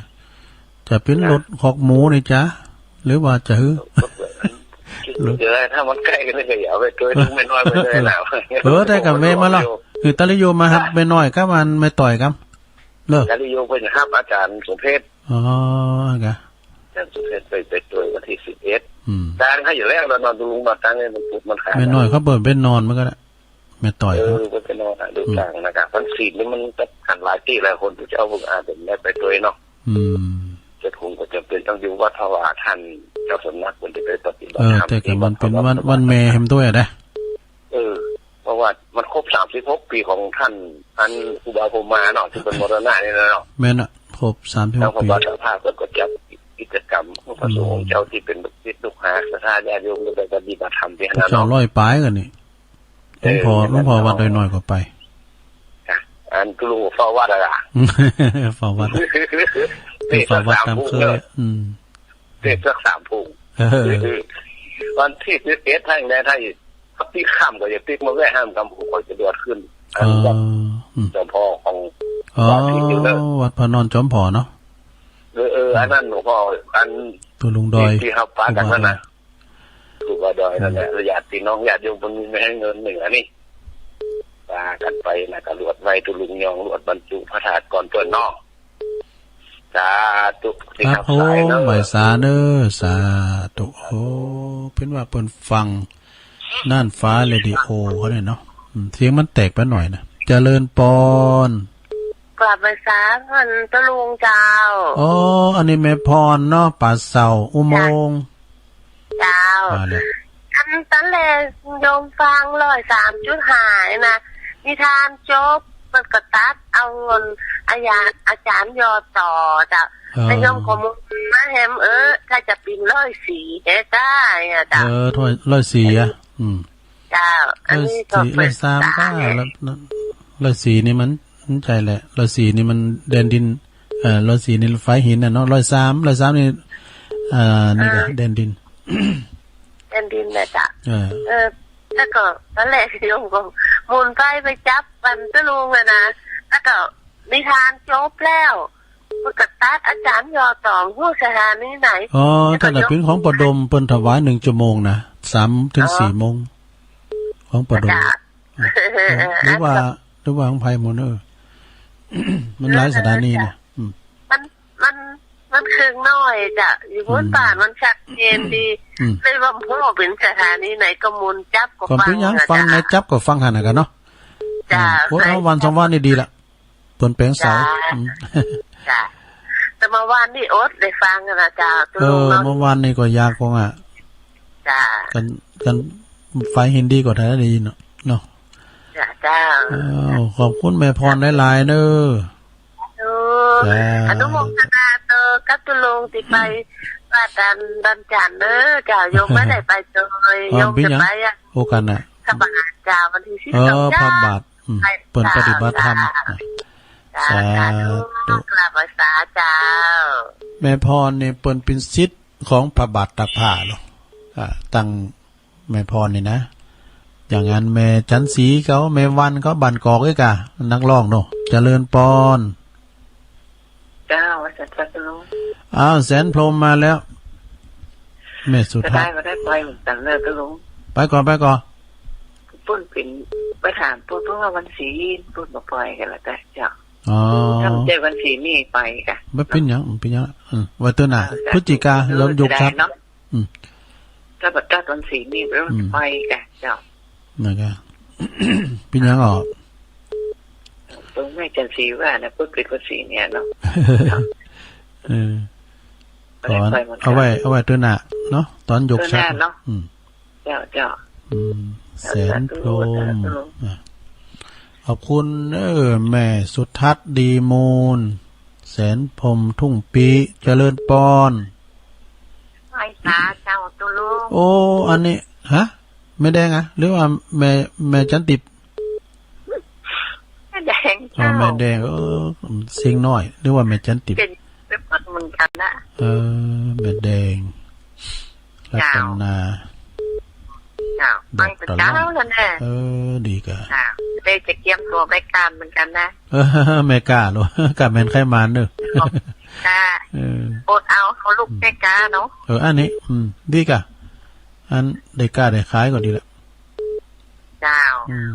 จะเป๋นรถคอกหมูนี่จ๊ะ หรือว่าจะหื้อ เดี๋ยวถ้ามันใก้กั๋นนี่ก็อย่าไปตวย แม่น้อยไปเลยนะ เออ แต่ก็แม่มาละ คือตาลิโยมาฮับแม่น้อยกับอันแม่ต่อยกำ เหรอ ตาลิโยเปิ้นฮับอาจ๋ารย์สมเพชร อ๋อ กะ อาจ๋ารย์สมเพชรไป ไปตวยวันตี้สิบเอ็ด อืม ตางเขาอยู่แล้ว แล้วนอนดูลุงนอนตางเนี่ย มันปวดมันขา แม่น้อยเขาเปิ้นไปนอนมันก็ได้ แม่ต่อย เออ เขา เปิ้นไปนอนอะ ดู อืม ตางนะกะ วันศีลนี่มันก็หันหลายตี้หลายคน ผู้เจ้าเปิ้นอาจจะได้ไปตวยเนาะ อืม แต่ผมก็จ๋ำเป๋นต้องอยู่วัด เพราะว่าต้านเจ้าสำนักเปิ้นจะไปปฏิบัติธรรม เออ แต่ก็มันเป๋นวัน วันแม่แหมตวยอะนะ เออ เพราะว่ามันครบสามสิบหกปี๋ของต้าน อันครูบาพรหมาเนาะ ตี้เปิ้นมรณะนี่นะเนาะ แม่นอะ ครบสามสิบหกปี๋ แล้วพระบาทสภาเปิ้นก็จัดกิจกรรม พระสงฆ์องค์เจ้าตี้เป๋นลูกศิษย์ลูกหาศรัทธาญาติโยมก็ไปปฏิบัติธรรมตี้หั้น เจ้า เนาะ ร้อยป๋ายกั๋นนี่ เออ หลวงพ่อ หลวงพ่อวัดดอยน้อยก็ไป อ่ะ อันตุ๊ลุงเฝ้าวัดอะ เฝ้าวัด เทศน์สักสามพุ้งเนาะ อืม เทศน์สักสามพุ้ง เออ วันตี้สิบเอ็ด ถ้าอย่างใด ถ้าอีก ตี้ค่ำก็จะติ๊กมาแวะห้ามกำ ผมก็จะดวดขึ้น อัน เออ วัด อืม จอมพอของ อ๋อ วัดที่อยู่เนอะ วัดพระนอนจอมพอเนาะ เออ เออ อันนั้นหลวงพ่อ อัน ตุ๊ลุงดอย ตี้ ตี้เขาปากั๋นนั่นนะ ครูบาดอย ครูบาดอยนั่นแหละ อืม ญาติพี่น้องญาติโยมเปิ้นมีแม่ฮั่นเงินเหนือนี่ ปากั๋นไปนะ ก็ลวดไหว้ตุ๊ลุงยองลวดบรรจุพระธาตุก่อนเปิ้นเนาะ สาธุ ครับผม ไหว้สาเด้อ สาธุ โอ้ เป๋นว่าเปิ้นฟังน่านฟ้าเรดิโอเขาเนี่ยเนาะ อืม เสียงมันแตกไปหน่อยนะ เจริญปอน กราบไหว้สาต้านตุ๊ลุงเจ้า อ๋อ อันนี้แม่พรเนาะ ป่าเศร้า อุโมงค์ เจ้า มาแล้ว อันต๋อนแรกโยมฟังร้อยสามจุดห้านี่นะ นิทานจบ มันก็ตัดเอาอันอาญา อาจ๋ารย์ยอดต่อเจ้า เออ แต่โยมก็มุนมาแหม เออ ถ้าจะเป๋นร้อยสี่แท้ๆ เนี่ยเจ้า เออ ถ้าร้อยสี่อะ อืม เจ้า อันนี้ก็ ร้อยสี่ เปิด ร้อยสาม สาย ก็ ร้อย ร้อยสี่ นี่มัน มันใจ้แหละ ร้อยสี่ นี่มันแดนดิน เอ่อ ร้อยสี่ นี่ฝายหินน่ะเนาะ ร้อยสาม ร้อยสาม นี่ อ่า นี่ก็ อ่า แดนดิน แดนดินน่ะเจ้า เออ เออ แล้วก็ต๋อนแรกโยมก็หมุนไป ไปจับอันตุ๊ลุงอะนะ แล้วก็นิทานจบแล้ว มันก็ตัด อาจ๋ารย์ยอดต๋อง ฮู้สถานีไหน อ๋อ แล้วก็ ถ้าจะเป๋นของป้อดม เปิ้นถวายหนึ่งชั่วโมงนะ สามเถิง อ๋อ สี่โมง ของป้อดม เจ้า เออ หรือว่า หรือว่าของไผหมู่เนอะ มันหลายสถานีนะ อืม มัน มัน มันเคืองน้อยเจ้า อยู่บน อืม บ้านมันชัดเจนดี อืม เลยว่า โอ้ เป๋นสถานีไหนก็หมุนจับก็ ก็ ฟัง เป๋นหยัง อะ ฟัง เจ้า ในจับก็ฟังหั้นน่ะกั๋นเนาะ เจ้า เออ โอ้ ใช่ เอาวันสองวันนี่ดีละ เปิ้นแป๋งเสา เจ้า อืม เจ้า แต่เมื่อวานนี่อดได้ฟังอะนะเจ้า เออ ตุ๊ลุงเนาะ เมื่อวานนี่ก็อยากฟังอะ เจ้า กัน กันฝายหินดีกว่าไทยได้ยินเนาะ เนาะ เจ้า เจ้า อ้าว ขอบคุณแม่พรหลายๆ เนอะ เออ เจ้า อนุโมทนาโตกับตุ๊ลุงตี้ไปวัดอันดอนจันเนอะเจ้า โยมบ่ได้ไปโตย อ๋อ โยมจะไปอะ เป๋นหยัง โอกาสน่ะ พระบาทเจ้า วันตี้สิบสอง เออ เจ้า พระบาท อืม ไป เปิ้นปฏิบัติธรรม เจ้า สาธุ สาธุ กราบไหว้สาเจ้า แม่พรนี่เปิ้นเป๋นศิษย์ของพระบาทตากผ้าเหรอ อ่า ตังแม่พรนี่นะ อย่างนั้นแม่จันทร์ศรีเขา แม่วันเขา บ้านกอกอีกอะ นักร้องเนาะ เจริญปอน เจ้า ว่าสัน ตุ๊ลุง อ้าว แสนพรหมมาแล้ว แม่สุทัศน์ จะได้บ่ได้ไปเหมือนกั๋นเลยตุ๊ลุง ไปก่อ ไปก่อ เปิ้นเป๋น ไปถามเปิ้น เปิ้นว่าวันศีล เปิ้นบ่ไปกั๋นละเจ้า อ๋อ ถ้ามันใจ้วันศีลนี่ไปก่ะ บ่เป๋นหยัง บ่เป๋นหยัง อืม ไว้เตื้อหน้า เออ พฤศจิกา เออ ย้อนยุค จะได้ ครับ เนาะ อืม ถ้าบ่ตัดวันศีลนี่ เปิ้น อืม ไปก่ะเจ้า นั่นก็ เป๋นหยังอ่ะ เปิ้นแม่จันทร์ศรีว่านะ เปิ้นเป๋นวันศีลเนี่ยเนาะ เออ บ่ได้ไปเหมือนกั๋น เอาไว้ เอาไว้เตื้อหน้าเนาะ ต๋อนยกฉัตร เตื้อหน้าเนาะ อืม เจ้า เจ้า อืม แสนพรหม สาธุ อ่ะ ขอบคุณ เออ แม่สุทัศน์ ดีมูล แสนพรหม ทุ่งปี เจริญปอน ไหว้สาเจ้าตุ๊ลุง โอ้ อันนี้ ฮะ แม่แดงอะ หรือว่าแม่ แม่จันติบ แม่แดง อ๋อ เจ้า แม่แดง เออ เสียงน้อย หรือว่าแม่จันติบ เป๋น เป๋นเหมือนกั๋นนะ เออ แม่แดง เจ้า รัตนา เจ้า บอกตลอด ฟังแต่เจ๊าแล้วนะ เออ ดีก่ะ เจ้า ได้จะเกียมตั๋วไปก๋านเหมือนกั๋นนะ เออ แม่ก๊าลูก ก๊าแม่นใค่หมานเน่อ เจ้า เออ อดเอา เขาลูกแม่ก๊าเนาะ เออ อันนี้ อืม ดีก่ะ อันได้ก๊าได้ขายก็ดีละ เจ้า อืม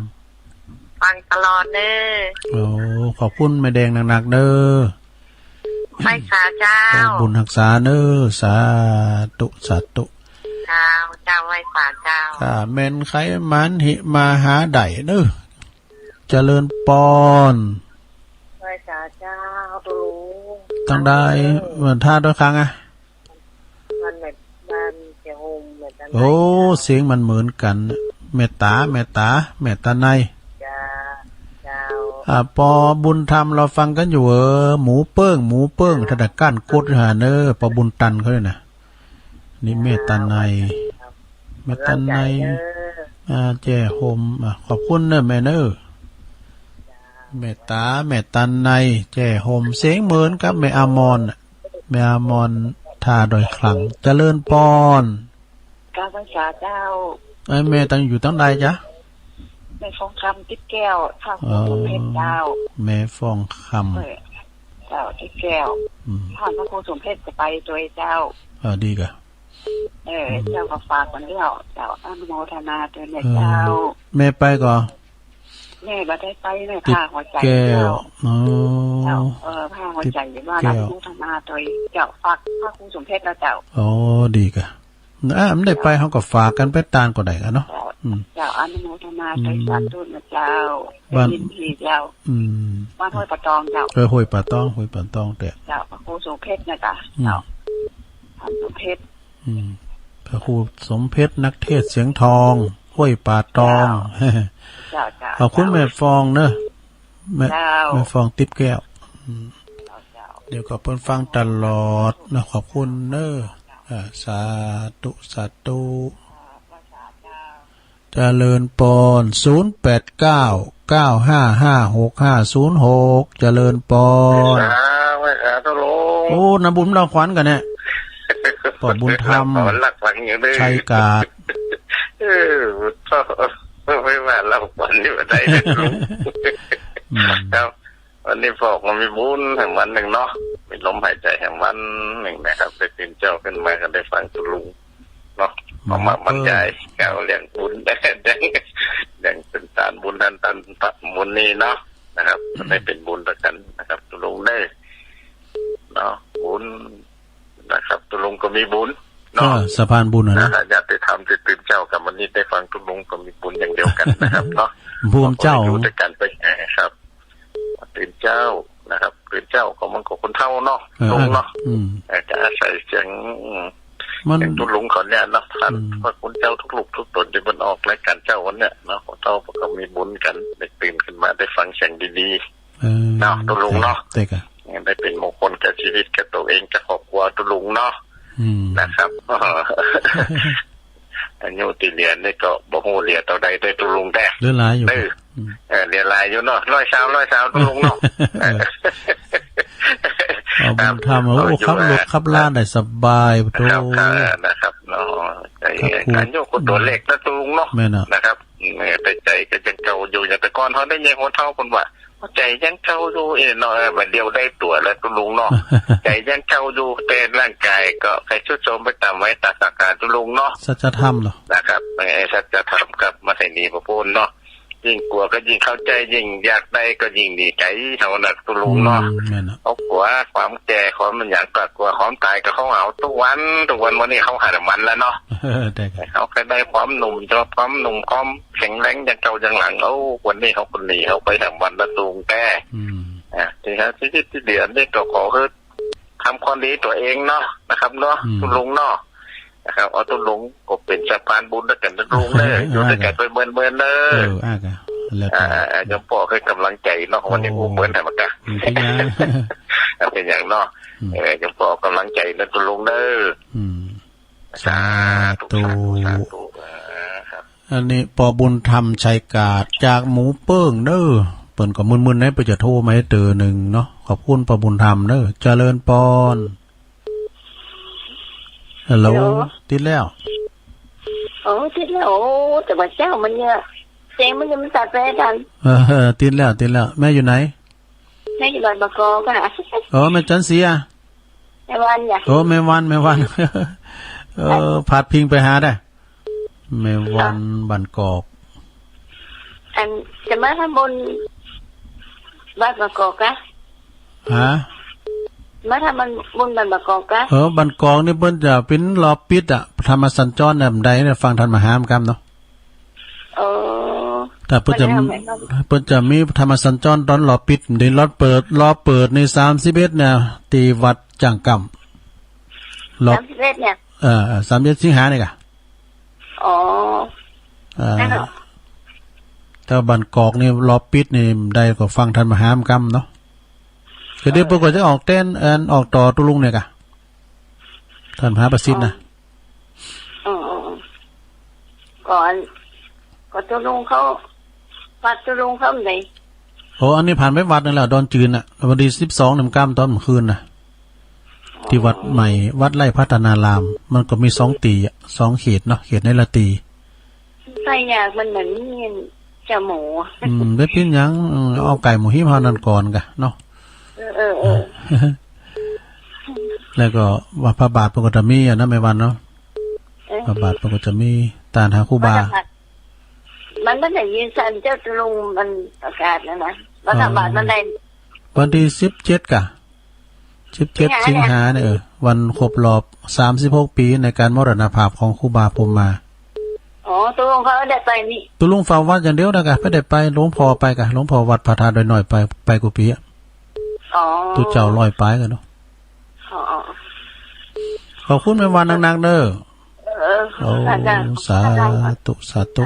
ฟังตลอดเน่อ โอ้ ขอบคุณแม่แดงนักๆ เน่อ ไหว้สาเจ้า ขอบุญฮักษาเน่อ สาธุ สาธุ เจ้า เจ้า ไหว้สาเจ้า ก๊าแม่นใค่หมาน หิมาหาได้เน่อ เจริญปอน ไหว้สาเจ้าตุ๊ลุง ตังใด เออ เหมือนท่าด้วยครั้งอะ บ้านแม่ บ้านเจ้าโฮมเหมือนกั๋น โอ้ เสียงมันเหมือนกั๋น แม่ต๋า แม่ต๋า แม่ต๋าใน เจ้า เจ้า อ่า ปอบุญธรรม เฮาฟังกั๋นอยู่ เออ หมูเปิ้ง หมูเปิ้ง เจ้า ธนาคารกดหาเน่อ ปอบุญตันเขาเนี่ยนะ นี่แม่ต๋าใน เจ้า แม่ต๋าใน กำลังใจ๋เน่อ อ่า แจ้โฮม อ่า ขอบคุณเน่อแม่เน่อ เจ้า แม่ต๋า แม่ต๋าใน แจ้โฮม เสียงเหมือนกับแม่อมรน่ะ แม่อมร ท่าดอยคลัง เจริญปอน กราบไหว้สาเจ้า เอ้ย แม่ตัง อยู่ตังใดจ๊ะ แม่ฟองคำ ติ๊บแก้ว ท่าครูสมเพชรเจ้า แม่ฟองคำ เออ เจ้า ติ๊บแก้ว อืม ท่านพระครูสมเพชรจะไปตวยเจ้า อ่า ดีก่ะ เออ อืม เจ้าก็ฝากกั๋นแล้ว เจ้า อนุโมทนาตวยแม่เจ้า เออ แม่ไปก่อ แม่บ่ได้ไป แม่ ติ๊บ พาหัวใจ๋ แก้ว เจ้า อ๋อ เจ้า เออ พาหัวใจ๋ ติ๊บ ว่า แก้ว อนุโมทนาตวยเจ้า ฝากพระครูสมเพชรนะเจ้า อ๋อ ดีก่ะ อ่ะ มันได้ไป เจ้า เฮาก็ฝากกั๋นไปตานก็ได้ก่ะเนาะ เจ้า อืม เจ้า อนุโมทนาตวย อืม สาธุนะเจ้า บ้าน ได้ยินดีเจ้า อืม บ้านห้วยป่าตองเจ้า เออ ห้วยป่าตอง ห้วยป่าตองแต่ เจ้า พระครูสมเพชรนะจ๊ะ อืม เจ้า พระสมเพชร อืม พระครูสมเพชร นักเทศน์เสียงทอง ห้วยป่าตอง เจ้า เจ้า เจ้า ขอบคุณ เจ้า แม่ฟองเนอะ แม่ เจ้า แม่ฟองติ๊บแก้ว อืม เจ้า เจ้า เดี๋ยวก็เปิ้นฟังตลอดนะ ขอบคุณเนอะ อ่า สาธุ สาธุ เจ้า เจริญปอน ศูนย์แปดเก้า เก้าห้าห้า หกห้าศูนย์หก เจริญปอน ไหว้สา ไหว้สา เจ้าหลวง โอ้ นำบุญนำขวัญกั๋นเนี่ย ป้อบุญธรรม เล่าขวัญเล่าขวัญอยู่เด้อ ชัยกาด เออ ไม่ว่าเล่าขวัญอยู่ได้เลย อืม ครับ วันนี้ป้อก็มีบุญแหมวันนึ่งเนาะ มีลมหายใจ๋แหมวันนึ่งนะครับ ได้ตื่นเจ๊าขึ้นมาก็ได้ฟังตุ๊ลุงเนาะ มา เอามาบรรยาย เออ เกี่ยวเรื่องบุญ เรื่อง เรื่องเป๋นสะพานบุญตัน ตันบุญนี่เนาะนะครับ ได้เป๋นบุญตวยกั๋นนะครับ ตุ๊ลุงเด้อเนาะ บุญนะครับ ตุ๊ลุงก็มีบุญเนาะ เออ สะพานบุญอะนะ นะฮะ ญาติธรรมตี้ตื่นเจ๊ากั๋นวันนี้ได้ฟังตุ๊ลุงก็มีบุญอย่างเดียวกั๋นนะครับเนาะ บุญเจ้า ก็อยู่ตวยกั๋นไป เออ ครับ ตื่นเจ๊านะครับ ตื่นเจ๊าก็มันก็คนเฒ่าเนาะ เออ ลุงเนาะ อืม เออ ก็อาศัยเสียง อืม มัน เสียงตุ๊ลุงเขาเนี่ยเนาะ ท่าน อืม พระคุณเจ้าทุกรูปทุกต๋นตี้เปิ้นออกรายก๋านเจ๊าวันเนี่ยเนาะ คนเฒ่าเปิ้นก็มีบุญกั๋น ได้ตื่นขึ้นมาได้ฟังเสียงดีๆ เออ เนาะ ตุ๊ลุงเนาะ เจ้า เจ้า ได้เป๋นมงคลแก่ชีวิต แก่ตั๋วเอง แก่ครอบครัวตุ๊ลุงเนาะ อืม นะครับ อายุตี้เหลือนี่ก็บ่ฮู้เหลือเต้าใดเด้อตุ๊ลุงเด้อ เหลือหลายอยู่ เออ อืม เออ เหลือหลายอยู่เนาะ ร้อยซาว ร้อยซาว ตุ๊ลุงเนาะ เออ เอาบุญธรรม โอ้ ขับรถขับลาได้สบาย ครับ ตุ๊ลุง ครับ นะครับเนาะ ไอ้ ครับ การโยกก็ตั๋วเล็กนะตุ๊ลุงเนาะ แม่นอะ นะครับ เออ แต่ใจ๋ก็ยังเก่าอยู่ อย่างแต่ก่อนเฮาได้ยินคนเฒ่าเปิ้นว่า ใจ๋ยังเก่าอยู่ เอ้ยเนาะ เออ บัดเดี่ยวได้ตั๋วแล้วตุ๊ลุงเนาะ ใจ๋ยังเก่าอยู่ แต่ร่างก๋ายก็ใค่ทรุดโทรมไปต๋ามวัยต๋ามสังขารตุ๊ลุงเนาะ สัจธรรมเหรอ นะครับ เออ สัจธรรมครับ มาใส่นี่ประโพนเนาะ ยิ่งกั๋วก็ยิ่งเข้าใจ๋ ยิ่งอยากได้ก็ยิ่งหนีไก๋ เฮาน่ะตุ๊ลุงเนาะ อืม แม่นอะ เขากั๋วความแก่ ความมันหยังก็กั๋ว ความต๋ายก็เขาเอาตุ๊กวัน ตุ๊กวัน วันนี้เขาหาแต่วันแล้วเนาะ เออ ได้ครับ เขาก็ได้ความหนุ่ม ความหนุ่ม ความแข็งแรงอย่างเก่าอย่างหลัง โอ้ วันนี้เขาก็หนีเขาไปหาวันละตุ๊ลุงแต๊ อืม อ่ะ ตี้เฮาตี้ ตี้เหลือนี่ก็ขอหื้อทำความดีตั๋วเองเนาะ นะครับเนาะ อืม ตุ๊ลุงเนาะ นะครับ เอาตุ๊ลุงก็เป๋นสะพานบุญตวยกั๋นตุ๊ลุงเด้อ อยู่ตวยกั๋นไปเมินๆ เด้อ เออ อ่ะ ก็แล้วแต่ อ่า โยมป้อหื้อก๋ำลังใจ๋เนาะ วันนี้ โอ้ อู้เปิ้นแหมกะ อืม เป๋นหยัง เอาเป๋นหยังเนาะ อืม เออ โยมป้อก๋ำลังใจ๋นะตุ๊ลุงเด้อ อืม สาธุ สาธุ สาธุ สาธุ อ่า ครับ อันนี้ป้อบุญธรรมชัยกาดจากหมู่เปิ้งเน้อ เปิ้นก็มึนๆ นะ เปิ้นจะโทรมาหื้อเตื้อนึ่งเนาะ ขอบคุณป้อบุญธรรมเน้อ เจริญปอน ฮัลโหล ฮัลโหล ติดแล้ว โอ้ ติดแล้ว โอ้ แต่ว่าเจ๊ามันเนี่ย เสียงมันยังไม่ตัดไปอาจารย์ เออ ติดแล้ว ติดแล้ว แม่อยู่ไหน แม่อยู่บ้านบางกอกอะ เออ แม่จันทร์ศรีอะ แม่วันจ้ะ โอ้ แม่วัน แม่วัน เออ พาดพิงไปหาได้ แม่วัน บ้านกอก อัน จะมาทำบุญบ้านบางกอกกะ ฮะ มาทำบุญบ้านบางกอกกะ เออ บ้านกอกนี่เปิ้นจะเป๋นรอบปิดอะ ธรรมสัญจรเนี่ย บ่ได้เนี่ย ฟังท่านมหาธรรมกำเนาะ เออ แต่เปิ้นจะ มันจะทำไงครับ เปิ้นจะมีธรรมสัญจรต๋อนรอบปิด เดี๋ยวรอบเปิด รอบเปิดในสามสิบเอ็ดเนี่ย ตี้วัดจ้างกำ รอบ สามสิบเอ็ดเนี่ย เออ สามสิบเอ็ดสิงหาเนี่ยกะ อ๋อ เออ นั่นเหรอ แต่บ้านกอกนี่รอบปิดนี่ บ่ได้ก็ฟังท่านมหาธรรมกำเนาะ ก็เดี๋ยว เออ เปิ้นก็จะออกแต๊น อัน ออกต่อตุ๊ลุงเนี่ยกะ ท่านมหาประสิทธิ์นะ อ๋อ อ๋อ อ๋อ ก็ ก็ตุ๊ลุงเขา วัดตุ๊ลุงเขาไหน โอ้ อันนี้ผ่านไปวัดนั่นแหละ ดอนจืนน่ะ วันตี้สิบสองนี่กำต๋อนเมื่อคืนน่ะ ตี้วัดใหม่ วัดไร่พัฒนาราม มันก็มีสองตี้อะ สองเขตเนาะ เขตในราตรี ไส้ยากมันเหมือนมีเจ้าหมู อืม บ่เป๋นหยัง เออ เอาไก่หมูหิมเฮานั่นก่อนกะเนาะ เออ เออ เออ แล้วก็ว่าพระบาทเปิ้นก็จะมีอะนะ แม่วันเนาะ เออ พระบาทเปิ้นก็จะมีตานหาครูบา พระบาท มันบ่ได้ยินสันเจ้าตุ๊ลุงมันประกาศนะนะ ว่าพระบาทมันได้ วันตี้สิบเจ็ดกะ สิบเจ็ด สิงหาเนี่ย สิงหาเนี่ย เออ วันครบรอบสามสิบหกปี๋ในการมรณภาพของครูบาพรหมมา อ๋อ ตุ๊ลุงเขาได้ไปนี่ ตุ๊ลุงเฝ้าวัดอย่างเดียวนะกะ บ่ได้ไป หลวงป้อไปกะ หลวงป้อวัดพระธาตุดอยน้อยไป ไปกู้ปี๋อะ อ๋อ ตุ๊เจ้าร้อยป๋ายกั๋นเนาะ อ๋อ อ๋อ ขอบคุณแม่วันนักๆ เน้อ เออ โอ้ อาจารย์ สาธุ สาธุ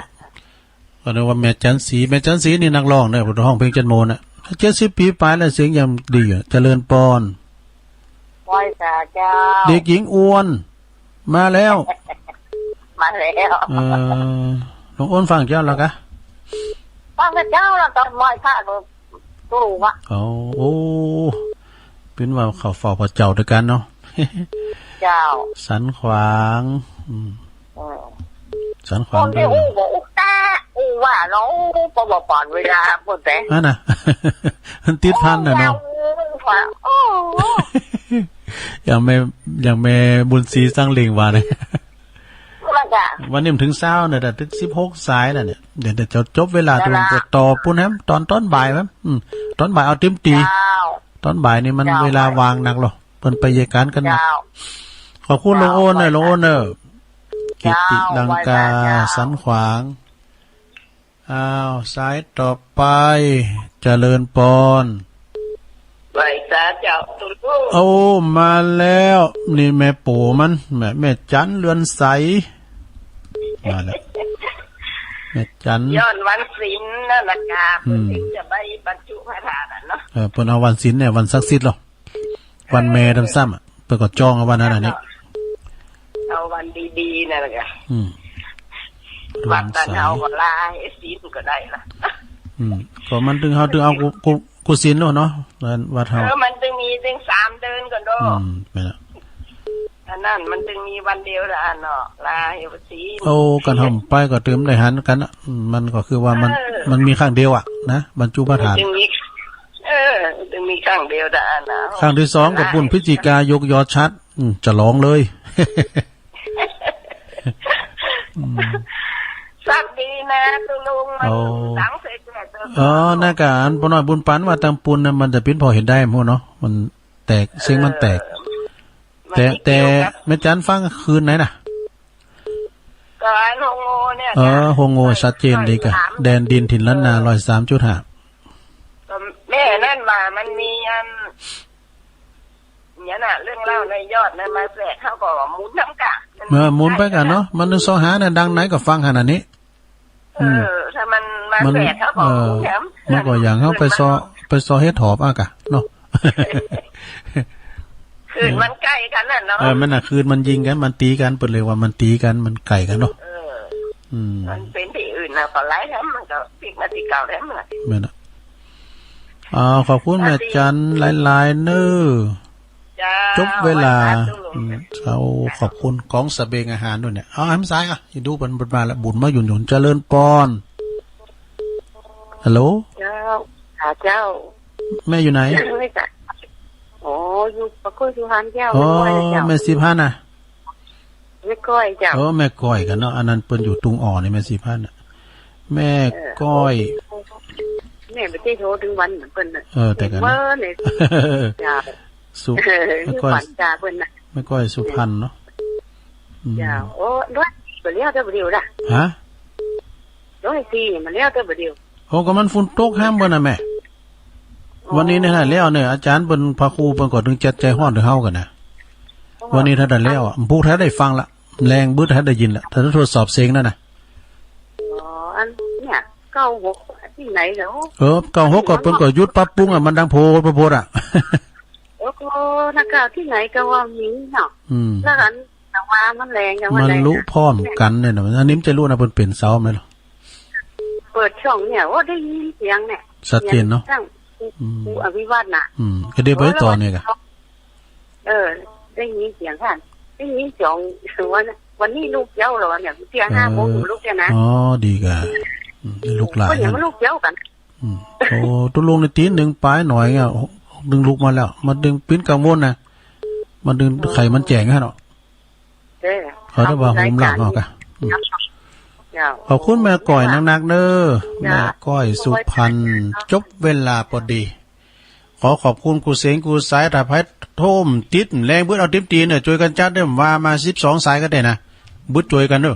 ก็นึกว่าแม่จันทร์ศรี แม่จันทร์ศรีนี่นักร้องเน้อ เปิ้นฮ้องเพลงจันทร์โมนน่ะ เจ็ดสิบปี๋ป๋ายแล้วเสียงยังดีอยู่ เจริญปอน ไหว้สาเจ้า เด็กหญิงอวน มาแล้ว มาแล้ว เออ หลวงโอนฟังเจ้าแล้วกะ ฟังแต่เจ้าแล้ว ตอนไหว้พระก็ ตู้วะ โอ้ โอ้ เป๋นว่าเข้าเฝ้าพระเจ้าตวยกั๋นเนาะ เจ้า สันขวาง อืม เออ สันขวาง คนตี้อู้บ่อู้ตาอู้ว่าเนาะ อู้บ่ผ่านเวลาหมดแต่ อั้นน่ะ มันติดพันน่ะเนาะ อู้ว่า โอ้ อย่างแม่ อย่างแม่บุญศรีสังเล็งว่าเนี่ย ว่าจ้ะ วันนี้มันเถิงซาวเนี่ย แต่เถิงสิบหกสายแล้วเนี่ย เดี๋ยว เดี๋ยวจะจบเวลา เดี๋ยวนะ ตรงจะต่อปู๊นแหม ตอน ตอนบ่ายแหม อืม ตอนบ่ายเอาเต็มตี้ เจ้า ตอนบ่ายนี่มัน เจ้า เวลาว่างนักหรอ เปิ้นไปเยียะก๋านกั๋นนะ เจ้า ขอบคุณหลวงโอนเน่อ หลวงโอนเน่อ เจ้า กิติลังกา ไหว้พระเจ้า สันขวาง อ้าว สายต่อไป เจริญปอน ไหว้สาเจ้าตุ๊ลุง โอ้ มาแล้ว นี่แม่โป๋มัน แม่ แม่จันเรือนใส มาแล้ว แม่จัน ย้อนวันศีลนั่นแหละกะ อืม เปิ้นจะไปบรรจุพระธาตุอะเนาะ เออ เปิ้นเอาวันศีลเนี่ย วันศักดิ์สิทธิ์หรอ วันแม่ เออ ตำซ้ำอะ เปิ้นก็จ้องเอาวันนั้นอันนี้ เอาวันดีๆ นั่นแหละกะ อืม วันตันเอาก็ลาให้ศีลก็ได้ละ อืม ก็มันเถิงเฮาเถิงเอากุ กุ กุศีลโน่นเนาะ วัดเฮา เออ มันเถิงมีเถิงสามเดือนก่อนเนาะ อืม แม่นละ อันนั้นมันเถิงมีวันเดียวละอันเนาะ ลาให้ศีล โอ้ กั๋นเฮาไปก็เถิงได้หันกั๋นอะ อืม มันก็คือว่ามัน เออ มันมีครั้งเดียวอะนะ บรรจุพระธาตุ เถิงมี เออ เถิงมีครั้งเดียวละอันนะ ครั้งตี้สองก็ปู๊นพฤศจิกายกยอชัด อืม จะลองเลย อืม สักดีนะตุ๊ลุง มัน โอ้ หลังเสร็จเนี่ย เออ นั่นกะ อันป้อน้อยบุญปันว่าตางปู๊นน่ะ มันจะเป๋นผ่อเห็นได้หมดเนาะ มันแตก เสียงมันแตก เออ แต่ มันไม่เกี่ยวกับ แต่แม่จันฟังคืนไหนน่ะ ก็อันโฮงโง่เนี่ย เออ โฮงโง่ชัดเจนดีกะ ร้อยสาม แดนดินถิ่นล้านนา ร้อยสามจุดห้า ก็แม่นั่นว่ามันมีอัน เนี่ยน่ะ เรื่องเล่าในยอดนั้นมาแทรก เขาก็หมุนนำกะ เออ หมุนไปกะเนาะ มันนึ่งซอหาเนี่ย ดังไหนก็ฟังหั้นอันนี้ เออ อืม ถ้ามันมา มัน แทรก เขาก็ เออ หมุนนำ มันก็อย่างเฮาไปซอ ไปซอเห็ดถอบอะกะเนาะ คืนมันใก้กั๋นน่ะเนาะ เออ มันน่ะ คืนมันยิงกั๋น มันตี๋กั๋น เปิ้นเรียกว่ามันตี๋กั๋น มันใก้กั๋นเนาะ เออ อืม มันเป๋นตี้อื่นน่ะ ก็หลายแหม มันก็ปิ๊กมาตี้เก่าแหมน่ะ แม่นน่ะ อ่า ขอบคุณแม่จันหลายๆ เน่อ เจ้า จบเวลา ไหว้พระตุ๊ลุง อืม เจ้า ขอบคุณก๋องสะเบงอาหารด้วยเนี่ย เอา หันสายอะ จะดูเปิ้น เปิ้นมาละ บุญมาหยุนหยุน เจริญปอน ฮัลโหล เจ้า หาเจ้า แม่อยู่ไหน ไม่จ้ะ โอ้ อยู่ปะโก้ยสุพรรณเจ้า อ๋อ แม่ก้อยเจ้า แม่สีพันธุ์น่ะ แม่ก้อยเจ้า เออ แม่ก้อยกั๋นเนาะ อันนั้นเปิ้นอยู่ตุงอ่อนนี่ แม่สีพันธุ์น่ะ แม่ เออ ก้อย แม่บ่ได้โทรเถิงวันเปิ้นน่ะ เออ แต่กั๋นนะ เปิ้นเนี่ย จ้า สุ เออ แม่ก้อย อยู่ฝันจ้าเปิ้นน่ะ แม่ก้อยสุพรรณเนาะ อืม เจ้า โอ้ ร้อยสี่บ่แล้วเตื้อบ่าเดี่ยวน่ะ ฮะ ร้อยสี่มาแล้วเตื้อบ่าเดี่ยว โอ้ ก็มันฝนตกแหมเปิ้นน่ะแม่ อ๋อ วันนี้เนี่ยถ้าแล้วเนี่ย อาจ๋ารย์เปิ้น พระครูเปิ้นก็เถิงจัดใจ๋ฮ้อนเถิงเฮากั๋นนะ อ๋อ วันนี้ถ้าได้แล้วอะ พวกถ้าได้ฟังละ แลงบึดถ้าได้ยินละ ถ้าทดสอบเสียงนั่นน่ะ อ๋อ อันเนี่ย เก้าหก ตี้ไหนเหรอ เออ เก้าหก ก็เปิ้นก็หยุดปรับปรุงอะ มันดังโพดโพดอะ โอ้โห นักข่าวตี้ไหนก็ว่ามีเนาะ อืม แล้วอัน แต่ว่ามันแลง แต่ว่า มัน แลง ลุพร้อมกั๋นเนี่ยนะ อันนี้มันจะลุนะ เปิ้นเป๋นเสาไหมล่ะ เปิดช่องเนี่ย โอ้ ได้ยินเสียงเนี่ย ชัดเจนเนาะ เสียงตั้ง อืม ครูอภิวัฒน์น่ะ อืม ก็เดี๋ยวไปต่อเนี่ยกะ เออ ได้ยินเสียงค่ะ ได้ยินเสียง วัน วันนี้ลุเจ๊าเหรอเนี่ย เตี้ยห้าโมง เออ ลุเจ๊านะ อ๋อ ดีกะ อืม ได้ลุกหลาย ก็ยัง นะ ลุเจ๊ากั๋น อืม โอ้ ตุ๊ลุงนี่ตี๋หนึ่งป๋ายหน่อยเนี่ย เถิงลุกมาแล้ว มันเถิงเป๋นกังวลนะ มันเถิง เออ ไข่มันแจ๋งฮะเนาะ เออ เขาเรียกว่า ขอบคุณ โฮมหลัง รายการ เนาะกะ อืม เจ้า ขอบคุณแม่ก้อยนักๆ เน่อ เจ้า แม่ก้อยสุพรรณ จบเวลาปอดี ขอขอบคุณกู้เสียงกู้สาย ถ้าใผโทรติดแลงบึดเอาเต็มตี้เน่อ จ้วยกั๋นจัดเน่อ ว่ามาสิบสองสายก็ได้นะ บึดจ้วยกั๋นเน่อ